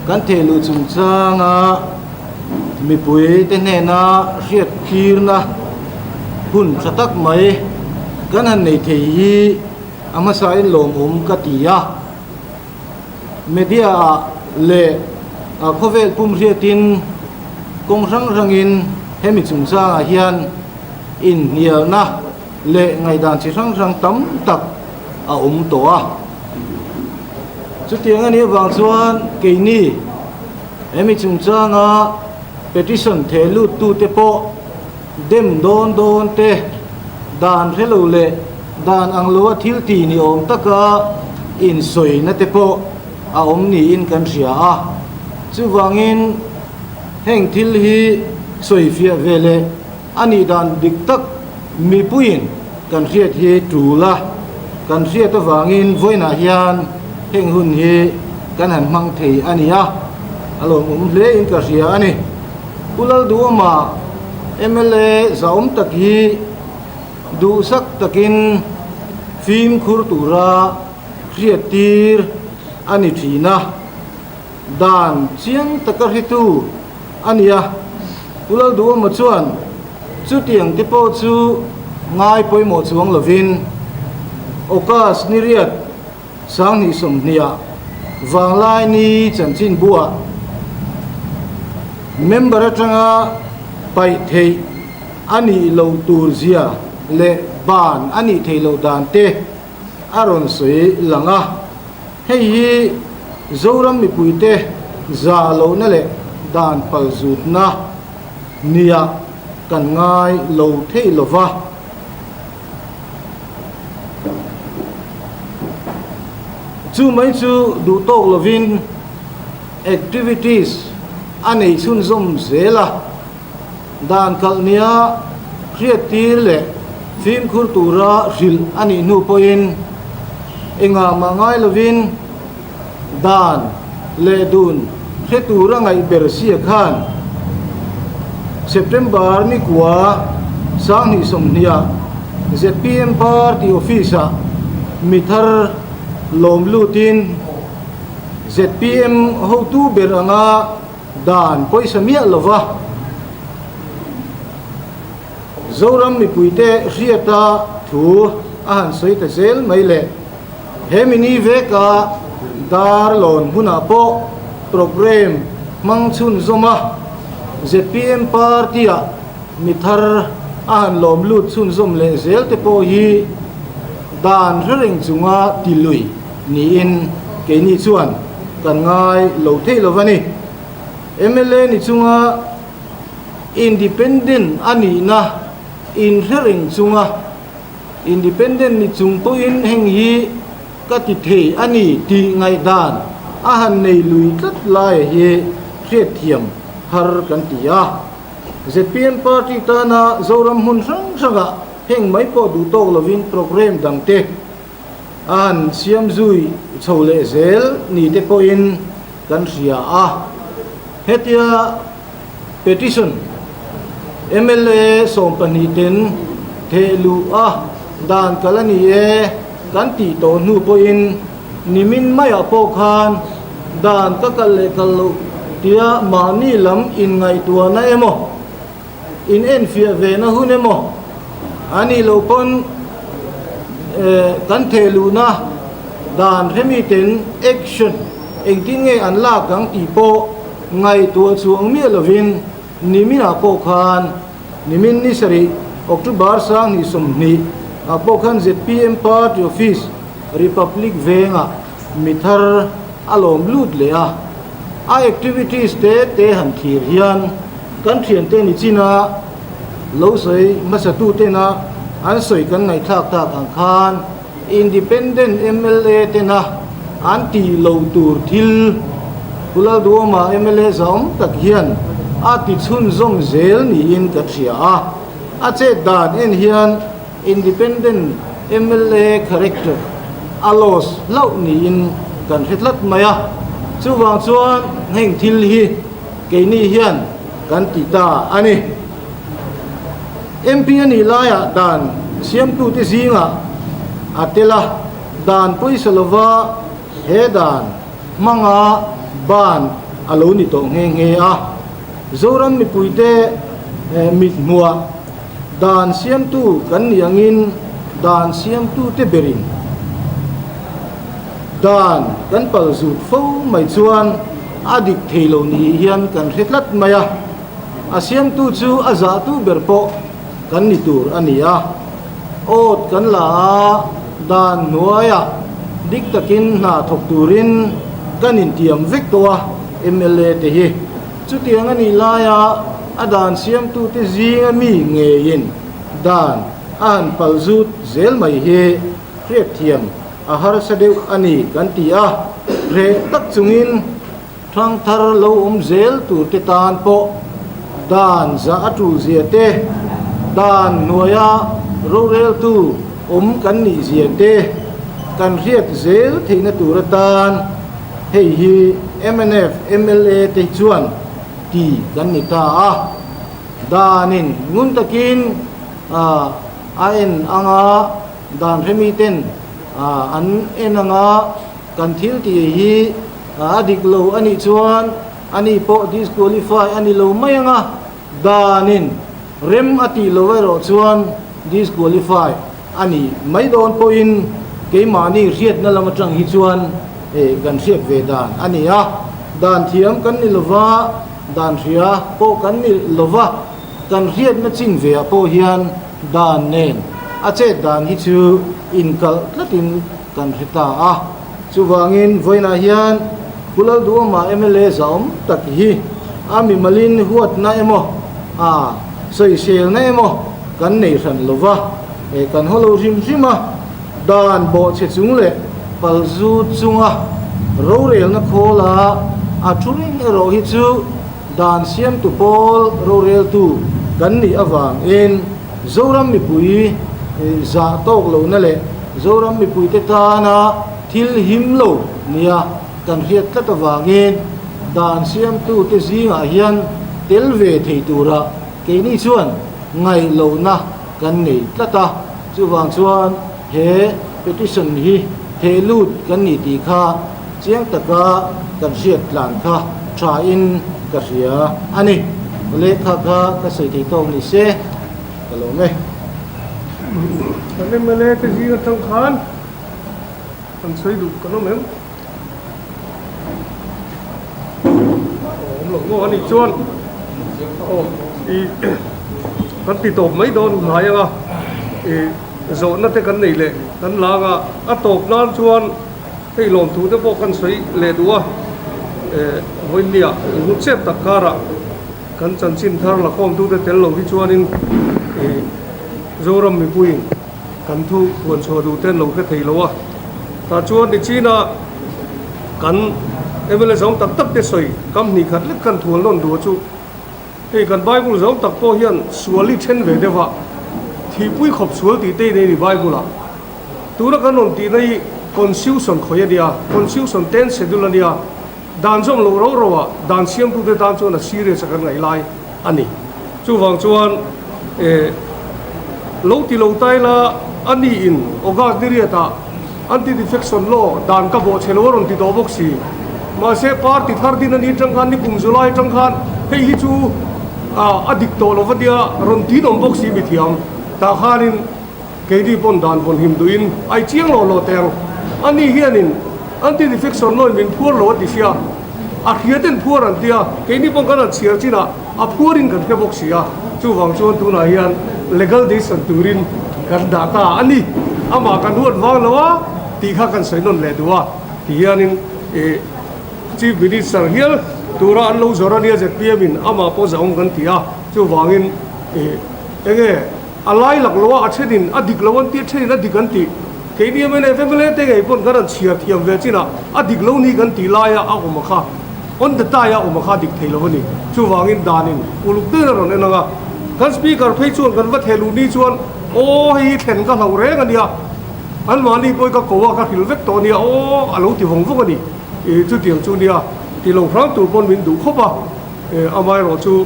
E: kan thehluh chungchanga Mipui te hnena hriat tirna hun tha tak mai kan han nei thei hi a hmasain lawmawm ka ti a. Media ah leh khawvel pum hriatin kawng hrang hrangin hemi chungchangah hian inhnialna leh ngaihdan chi hrang hrang tam tak a awm tawh a. Chutiang a nih avang chuan keini. Hemi chungchanga petition theh luttute pawh dem dawn dawn te, dan hre lo leh dan ang loa thil ti ni awm taka insawina te pawh a awm niin kan hria a. Chuvangin heng thil hi sawifiah ve leh a nih dan dik tak mipuiin kan hriat hi tul a, kan hriat avangin vawiinah hian heng hun hi kan han hmang thei a ni a, a lawmawm hle in ka hria a ni. Pu Lalduhawma mla zahawm tak hi duhsak takin fimkhur tura hriattir a ni thin a, dan chiang taka hritu a ni a, Pu Lalduhawma chuan chutiang te pawh chu ngai pawimawh chuang lovin August ni riat 20 sawmhniah Vanglai ni chanchin buah member atanga paih theih a nih loh tur zia leh ban a nih theih loh dan te a rawn sawi lang a. Hei hi Zoram mipuite zah lohna leh dan palzutna nia kan ngai lo thei lo va. Chu mai chu duh tawk lovin activities a nei chhunzawm zel a, dan kalh nia hriattir leh fimkhur tura hrilh a nih hnu pawhin engah mah ngai lovin dan leh dun hre tura ngaih ber sia khan September ni kua 2020 zpm party office-ah mi thar lawm lutin zpm hotu ber anga dan pawisa miah lova Zoram mipuite hriata thu a han sawi ta zel mai le. He mini veka dar lawn hunah pawh programme hmang chhunzawm a, zpm party-ah mi thar a han lawm lut chhunzawm leh zel te pawh hi dan hre reng chunga ti lui niin keini chuan kan ngai lo thei lo a ni. Mla ni chunga independent a nihna inhre reng chunga Independent ni chung pawhin heng hi ka ti thei a ni tih ngaihdan a han nei lui tlat laia hi hriatthiam har kan ti a. Zpm party tana Zoram hmun hrang hrangah heng mai pawh duh tawk lovin programme dangte. a han siam zui chho leh zel ni te pawhin kan hria a. Hetia petition mla 12 ten theh luh a dan kal a ni e kan tih tawh hnu pawhin nimin maiah pawh khan dan ka kal leh kal loh tia mahni lam inngaihtuahna emaw in enfiah ve na hun emaw a nih loh pawn kan theh luhna dan hremi ten action engtin nge an lak ang tih pawh ngaihtuah chuang miah lovin niminah pawh khan nimin ni sarih October 2020 ah pawh khan zpm party office Republic vengah mi thar a lawm lut leh a. A activities te te han thlir hian kan thiante ni china lo sawi hmasa tu tena an sawi kan ngaihthlak tak ang khan Independent mla tena an tih lo tur thil Pu Lalduhawma mla zahawm tak hian a ti chhunzawm zel niin ka hria a. A chet dan en hian Independent mla character a loss hlauh niin kan hre tlat mai a, chuvang chuan heng thil hi keini hian kan ti ta a ni. MP a nih laiah dan siamtute zingah a tel a, dan pawisa lova he dan hmanga ban a lo ni tawh nghe nghe a, Zoram mipuite mithmuah Dan siamtu kan nih angin dan siamtute berin dan kan pal zut fo mai chuan a dik thei lo ni hian kan hre tlat mai a, a siamtu chu a zahtu ber pawh kan ni tur a ni a. Awt kan la a, dan hnuaiah dik takin hna thawk turin kan intiam vek tawh a, mla te hi. Chutiang a nih laia a dan siamtute zinga mi ngeiin dan a han pal zut zel mai hi hriatthiam a harsa deuh a ni kan ti a, reh tak chungin thangthar lo awm zel turte tan pawh dan zah a tul zia te, dan hnuaia roreltu awm kan nih zia te kan hriat zel theihna tur atan Hei hi mnf mla te chuan ti kan ni ta a, danin ngun takin a en anga dan hremi ten an en anga kan thil tih hi a dik lo a nih chuan ani pawh disqualify a ni lo mai anga danin rem a tih lo erawh chuan disqualify A ni mai dawn pawhin keimahni hriatna lam atang hi chuan kan hriat ve dan a ni a, dan thiam kan ni lova, dan hria pawh kan ni lova, kan hriatna chin ve ah pawh hian dan nen a chet dan hi chu inkalh tlatin kan hre ta a. Chuvangin vawiinah hian Pu Lalduhawma mla zahawm tak hi a mimalin huatna emaw a sawiselna emaw kan nei hran lova, kan haw lo hrim hrim a, dan bawhchhe chung leh palzu chunga rorelna khawla a thu reng erawh hi chu dan siamtu pawl roreltu kan nih avangin Zoram mipui zah tawk lohna leh Zoram mipuite tana thil him lo nia kan hriat tlat avangin dan siamtute zingah hian tel ve thei tura keini chuan ngaih lohna kan nei tlat a. Chuvang chuan he petition hi theh lut kan ni tih kha chiang taka kan hriat tlan kha thain ka hria a ni. Lehkha kha ka sawi thei tawk ni se ka lawm e.
B: Kan mla te zing atang khan kan sawi duh kan awm em? Awm lo maw anih chuan aw i kan ti tawp mai dawn hnai anga i zawhna te kan nei leh kan la anga a tawp nan chuan hei lawmthu te pawh kan sawi leh duh a vawinia inhmuchep tak karah Kan chanchin thar lakhawmtute tel lo hi chuanin ih Zoram mipuiin kan thu puan chhuah duh ten lo hre thei lo a. Tah chuan Nichina kan mla zawng tak tak te sawi kam hnih khat lek khan thual nawn duh a chu hei kan Bible zawng tak pawh hian sual hi then ve deuh a, thihpui khawp sual tih te in ei ni Bible ah. Tuna kan rawn tihna hi. Constitution khawih a nia, Constitution ten schedule a nia, dan zawm lo ro ro ah dan siamtute tan chuan a serious a kan ngaih lai a ni. Chuvang chuan eh lo ti lo tai la a ni in August ni riat ah Anti-Defection Law dan ka bawh chhe lo a rawn ti tawh bawk si. Mahse party thar din a ni atang khan ni kum July atang khan hei hi chu ah a dik tawh lo va nia rawn tin awm bawk si mithiam tah khanin Keini pawn dan vawn him duhin ai chiang lo lo teng. Ani hianin anti-defection law in min phuar lo a ti sia. A hria ten phuar an tia, keini pawn kan han chhiar chinah a phuarin kan hre bawk si a. Chuvang chuan tunah hian legal decision turin kan dah ta a ni. Amah kan huat vang lo a tih kha kan sawi nawn leh duh a. Ti hianin ih Chief Minister hial tura an lo zawr a nia zpm in amah pawh zahawm kan ti a. Chuvangin ih enge A lai lak lo a, a thenin a dik lo an ti, a thenin a dik an ti. Keini mnf mla te ngei pawn kan han chhiar thiam ve chinah a dik lo ni kan tih laia a awm a kha, on the tie a awm a kha a dik thei lo a ni. Chuvangin danin uluk deuhin a rawn en ang a. Kan Speaker phei chuan kan va theh luh ni chuan aw hei hi thlen ka hlauh reng a nia, anmahni pawhin ka ko a, ka hrilh vek tawh a nia aw a lo ti vawng vawng a ni. Ih chutiang chu nia ti lo hrang tur pawn min duh khawp a. Amaherawh chu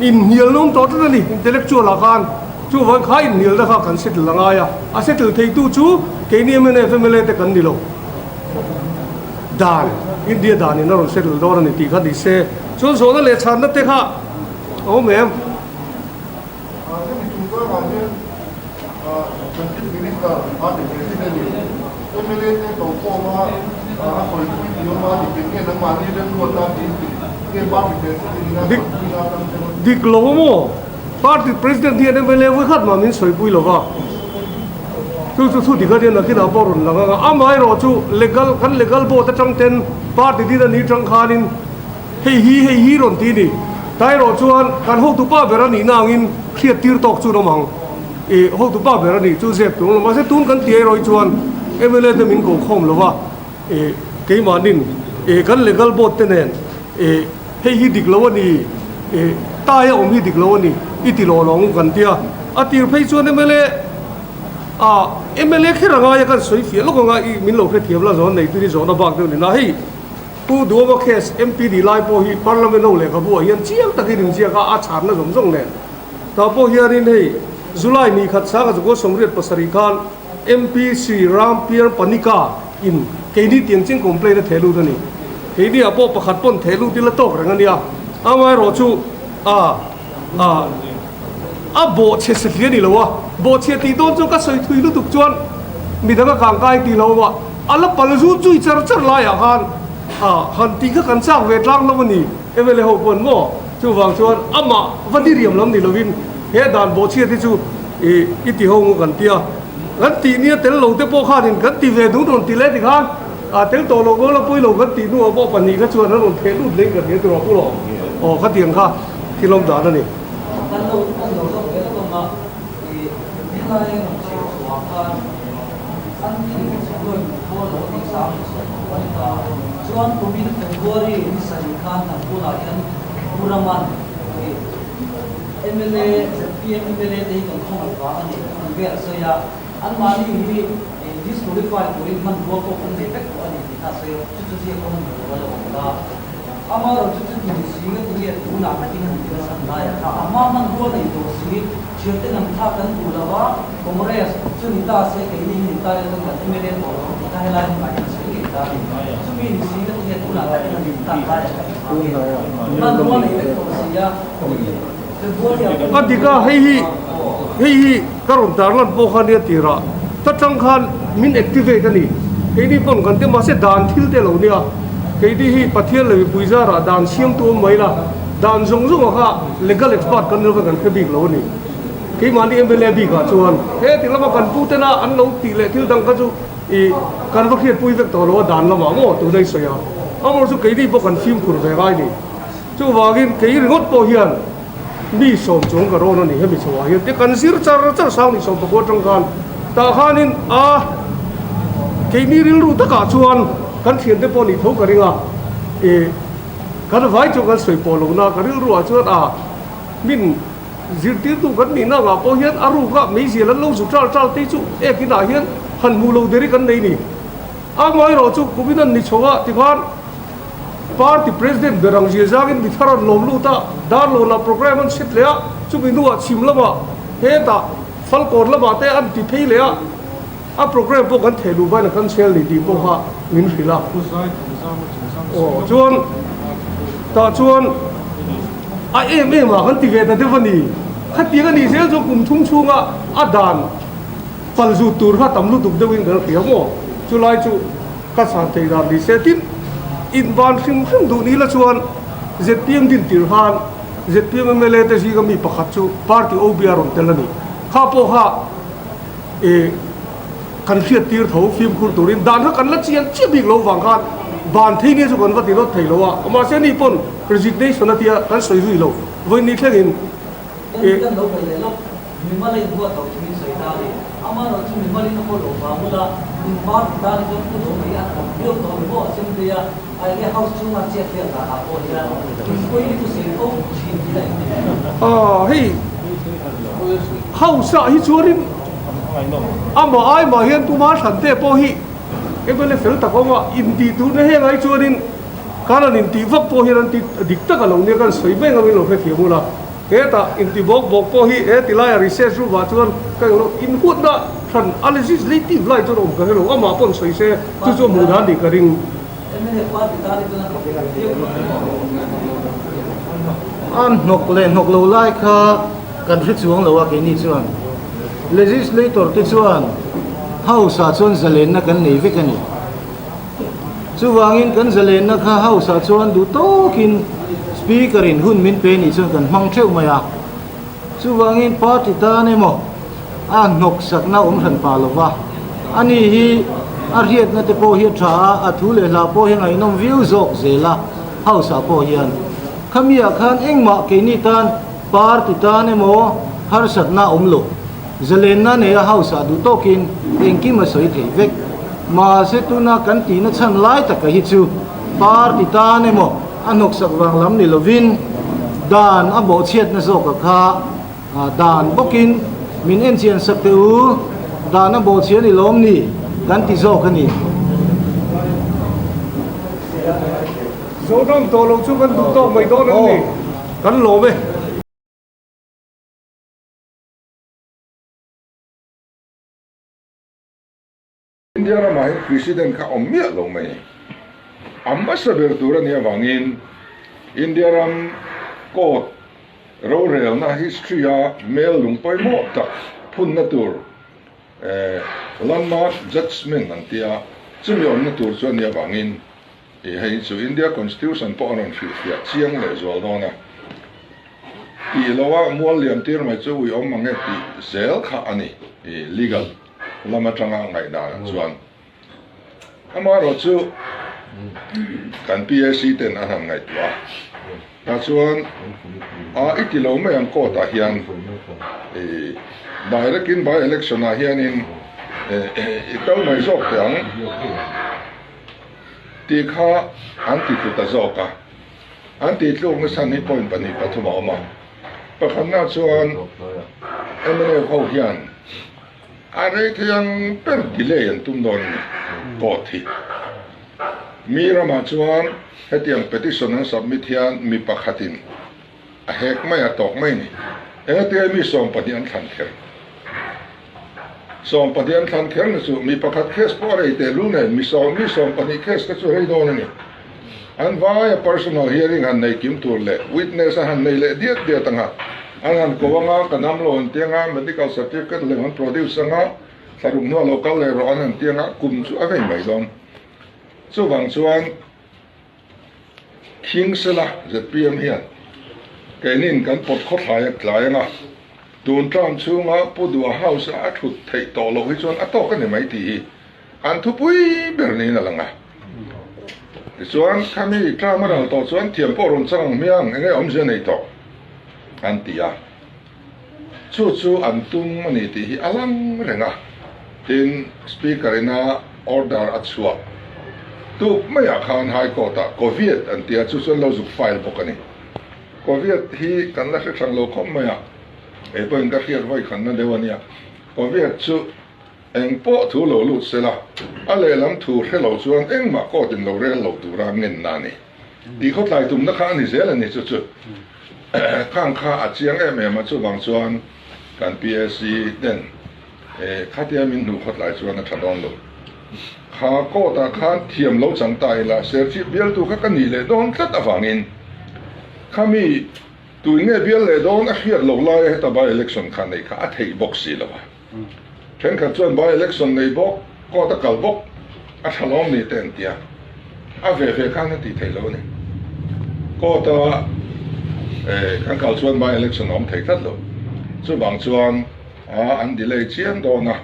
B: inhnial nawm tawh tlat a ni, intellectual ah khan chuvang kha inhnialna kha kan settle a ngai a, a settle theitu chu keini mnf mla te kan ni lo. Dan, India danin a rawn settle dawn a ni tih kha ni se, chuan zawhna leh chhanna te kha a awm em?
F: Hemi chungchangah hian kan Chief Minister Party President in mla te ko khawm a, a sawipui tih awm a, dik eng nge nangmahni remruatna tiin tih nge Party President in a sawipui na atang te rawn.
B: Dik lo a maw? Party President hian mla vawi khat mah min sawipui lo va, chu chu thu dik a nia nakinah pawh rawn lang ang a, amaherawh chu legal kan legal board atang ten party din a ni tang khanin, Hei hi hei hi rawn ti ni. Ta erawh chuan kan hotu pa ber a nihna angin hriat tir tawk chu an awm ang. I hotu pa ber a nih chu zep tur an awm. Mahse tun kan ti erawh hi chuan mla te min ko khawm lo va, i keimahnin i kan legal board te nen i hei hi dik lo a ni, i taia awm hi dik lo a ni i ti lawh lawng kan tia. A tir phei chuan mla a mla kher a ngai a kan sawi fiah lawk ang a, i min lo hrethiam la zawn nei tun hi zawhna bak deuh ni na hei. Pu Duhoma case MP ni lai pawh hi Parliament ho lehkhabu ah hian chiang takin inziak a, a chhanna zawng zawng nen. Tah pawh hianin hei July ni khat sanga zakua 87 khan MP Sri Ram Pier Panika in keini tiang ching complaint a theh lut a ni. Keini ah pawh pakhat pawn theh lut ila tawk reng a nia. Amaherawh chu a a a bawhchhe satliah a ni lo a, bawhchhia tih dawn chu ka sawi thui lutuk chuan midang a kangkai tih lo a. A la pal zut zui char char laiah khan a han tih kha kan chak ve tlang hlauh a ni. Mla ho pawn maw? Chuvang chuan amah va diriam lam ni lovin he dan bawhchhiat hi chu i i ti ho kan ti a. Kan tih nia tel lo te pawh khanin kan ti ve dun rawn ti leh ti khan a tel tawh lo maw la pawi lo kan tih hnuah pawh pahnih kha chuan an rawn theh lut leh in kan hria tur a pu lo. Aw khatiang kha thil awm dan a ni.
G: Kan lo kan lo zawk ve lawk ang a. Helai rawn chhiar chhuah khan an thil chhunglawi hmuh pawh lo tih sang ni sawi tawh a ni ta. Chuan kumin February ni sarih khan kan bulah hian Pu Raman mla, zpm mla te hi kan khawngaih vang a ni tih vel a sawi a. Anmahni hi disqualify turin hmanrua pawh kan nei vek tawh a ni tih kha a sawi a, chu chu ziak pawh hman tur a la awm ta. Amaherawh chu chu tih si nga ti nge tunah takin han ti nasa lai a kha. A hma hmanrua nei tawh si, thiante lam thla kan duh lo a, Congress chu ni ta se keini hi ni ta ila chuan kan mla tawh lo ang tih kha helai hmunah hian a sawi ngei ta a ni. Chumi ni si nga ti nge tunah takin han ti tak lai a kha tih vang nge hmanrua nei vek tawh si a, February ah pawh
B: A dik a, hei hi hei hi ka rawn tarlan pawh kha nia tirah ta tang khan min activate a ni. Keini pawn kan ti mahse dan thil te lo nia. Keini hi Pathian leh mipui zarah dan siamtu awm mai la, dan zawng zawngah kha legal expert kan ni lova kan hre bik lo a ni. Keimahni mla bikah chuan he ti lama kan pu tena an lo tih leh thil dang kha chu ih kan va hriatpui vek tawh lo a dan lamah maw tuna i sawi a. Amaherawh chu keini pawh kan fimkhur ve ngai ni. Chuvangin kei ringawt pawh hian mi sawm chuang ka rawn a ni hemi chhoah hian te kan zir char char sang ni 19 atang khan tah khanin a keini rilru takah chuan kan thiante pawh nih tho ka ring a ih kan vai chu kan sawi pawh lohna ka rilruah chuan a min zirtirtu kan nihna angah pawh hian a ruka meizial an lo zu char char te chu ekinah hian han hmuh lo der hi kan nei ni. Amaherawh chu kumin an ni chho a tikhan Party President ber ang zia zangin mi thar an lawm lut a, Darlawnah programme an set leh a, chumi hnuah chhim lamah hetah Falkawn lamah te an ti phei leh a, a programme pawh kan theh luh vain a cancel ni tih pawh kha min hrilh a. Aw chuan tah chuan a em em ah kan ti ve ta deuh a ni. Khatiang a nih zel chu kum thum chhunga a dan pal zut tur kha tam lutuk deuhin kan hria maw? Chulai chu ka chhan theih dan ni se tin invan hrim hrim duh ni la chuan zpm din tir khan zpm mla te zinga mi pakhat chu party OB a rawn tel a ni. Kha pawh kha ih kan hriat tir tho fimkhur turin dan kha kan la chian chiah bik lo vang khan ban thei nia chu kan va ti rawt thei lo a, mahse ni pawn resignation a tia kan sawi zui lo vawiin ni thlengin ih.
G: Kan lo bei leh lawk mimal a inhuat loh chu min sawi ta a ni. Amaherawh chu mimal in a haw loh vang ula in party tan hi chuan pu do mai a tam viau tawh a ni maw assembly a enge house chhunga chet vel danah pawh hian in pawi hi chu sawi fo thin hi a inti ve.
B: Aw hei house ah hi chuanin amah ai mah hian tuma hran te pawh hi mla fel tak awm a intih turna heng ai chuanin kan han intih vak pawh hian an ti dik tak a lo nia kan sawi mai ngam in lo hrethiam ula. Hetah inti bawk bawk pawh hi he tilaia recess room ah chuan ka englo inhutna hran a legislative lai chuan awm ka hrelo, amah pawn sawi se chu chu a hmuh dan tih ka ring.
E: A hnawk leh hnawk lo lai kha kan hre chuang lo a keini chuan legislator te chuan house ah chuan zalenna kan nei vek a ni. Chuvangin kan zalenna kha House ah chuan duh tawkin Speaker in hun min pe nih chuan kan hmang theuh mai a. Chuvangin party tan emaw a hnawk sakna awm hran pah lova, ani hi a hriatna te pawh hi a tha a, a thu leh hla pawh hi a ngaihnawm viau zawk zel a House ah pawh hian. Khami ah khan engmah keini tan party tan emaw harsatna a awm lo. Zalenna nei a House ah duh tawkin engkim a sawi thei vek. Mahse tuna kan tihna chhan lai taka hi chu party tan emaw a hnawksak vang lam ni lovin dan a bawhchhiatna zawka kha dan bawkin min enchian sak teh u, dan a bawhchhia ni lawm ni kan ti zawk a ni.
B: Zoram tawh lo chu kan duh tawk mai dawn em ni? Kan lawm e.
H: India ramah hian President kha awm miah lo mai. A hmasa ber tur a nih avangin India ram court rorelna history a mel lung pawimawh tak phunna tur landmark judgement an tia, chumi awmna tur chu a nih avangin hei chu India Constitution pawh a rawn hrilhfiah chiang leh zual dawn a. Tih loa mual liam tir mai chu ui awm ang e tih zel kha a ni i legal lam atanga ngaihdanah chuan. Amaherawh chu kan PAC ten an han ngaihtuah a, tah chuan a i ti lo mai ang court ah hian i direct in by election ah hianin i kal mai zawk teh ang tih kha an ti tlu ta zawk a. An tih tlukna chhan hi point pahnih pathum a awm a. Pakhatna chuan mnf ho hian a rei thei ang ber delay an tum dawn a ni court hi. Mi ramah chuan hetiang petition an submit hian mi pakhatin a hek mai a tawk mai a ni. Engatinge mi 12 an thlan kher? 12 an thlan kher na chu mi pakhat case pawh a rei tehlul nen mi sawm mi 12 case te chu rei dawn a ni. An vaia personal hearing han nei kim tur leh witness a han nei leh diat diat anga, an han ko anga, ka dam lo an ti anga, medical certificate lem an produce anga, thlaruk hnuah lo kal leh rawh an han ti anga, kum chu a vei mai dawn. Chuvang chuan thing sela zpm hian keinin kan pawt khawthlai a tlai anga, tun term chhunga Pu Duha House a a thut theih tawh loh hi chuan a tawk a ni mai tih hi An thupui ber niin a lang a. Tichuan, khami term a ral tawh chuan thiam pawh rawn chang ang hmiang, enge awmzia nei tawh? an ti a. Chu chu an tum a ni tih hi a lang reng a. Tin, Speaker ina order a chhuah tuk maiah khan High Court ah Coviet an ti a, chu chu an lo zuk file bawk a ni. Coviet hi kan la hre thang lo khawp mai a, kei pawhin ka hriat vawi khanna deuh a nia. Coviet chu Eng pawh thu lo lut se la, A lehlam thu hre lo chuan engmah court in lo rel lo tura ngenna a ni. Tih khawtlai tumna kha a ni zel a ni chu chu khang kha a chiang em em a, chuvang chuan kan PAC ten khatia min hnuh khawtlai chuan a tha dawn lo. Kha court ah khan thiam lo chang ta ila Serchhip bialtu kha ka nih leh dawn tlat avangin khami tui nge bial leh dawn a hriat loh laia heta by election kha neih kha a theih bawk si lo a. Thenkhat chuan by election nei bawk, court a kal bawk, a tha lawm ni te an ti a, a ve ve khan a tih theih lo a ni. Court a kan kal chuan by election a awm thei tlat lo. Chuvang chuan an delay chiam dawn a,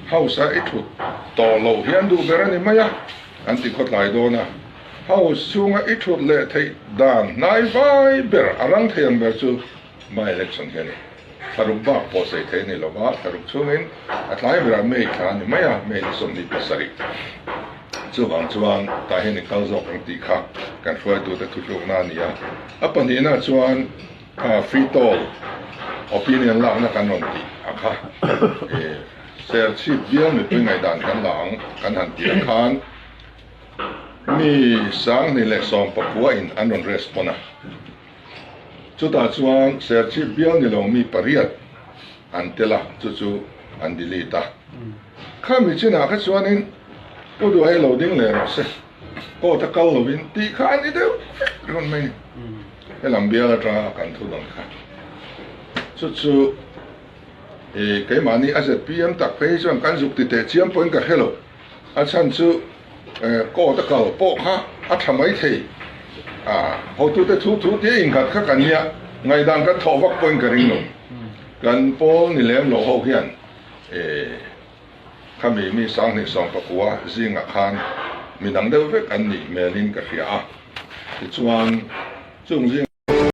H: house a i thut tawh loh hi an duh ber a ni mai a, an ti khawtlai dawn a. House chhunga i thut leh theih dan hnai vai ber, a rang thei ang ber chu by election hi a ni. Thlaruk bak pawh sawi thei a ni lo va, thlaruk chhungin a tlai berah May thla a ni mai a, May ni 27. Chuvang chuan tah hian i kal zawk ang tih kha kan hruaitute thutlukna a ni a. A pahnihna chuan kha free toll opinion lakna kan rawn tih a kha Serchhip bial mipui ngaihdan kan la ang kan han tih ah khan mi 2019 in an rawn respond a. Chutah chuan Serchhip bial ni lo mi pariat an tel a, chu chu an delete a. Khami chinah kha chuanin Pu Duhai lo ding leh rawh se, court a kal lovin tih kha a ni deuh vek rawn mai ni. Helam bial atanga kan thu dawn kha. Chu chu i keimahni a zpm tak phei hi chuan kan zuk ti teh chiam pawhin ka hre lo. A chhan chu court a kal pawh kha a tha mai thei a, hotute thu thu tia innghat kha kan nia, ngaihdan kan thawh vak pawhin ka ring lo. Kan pawl ni lem lo ho hian khami mi 2019 zingah khan midang deuh vek an nih hmelin ka hria a, tichuan chung zing.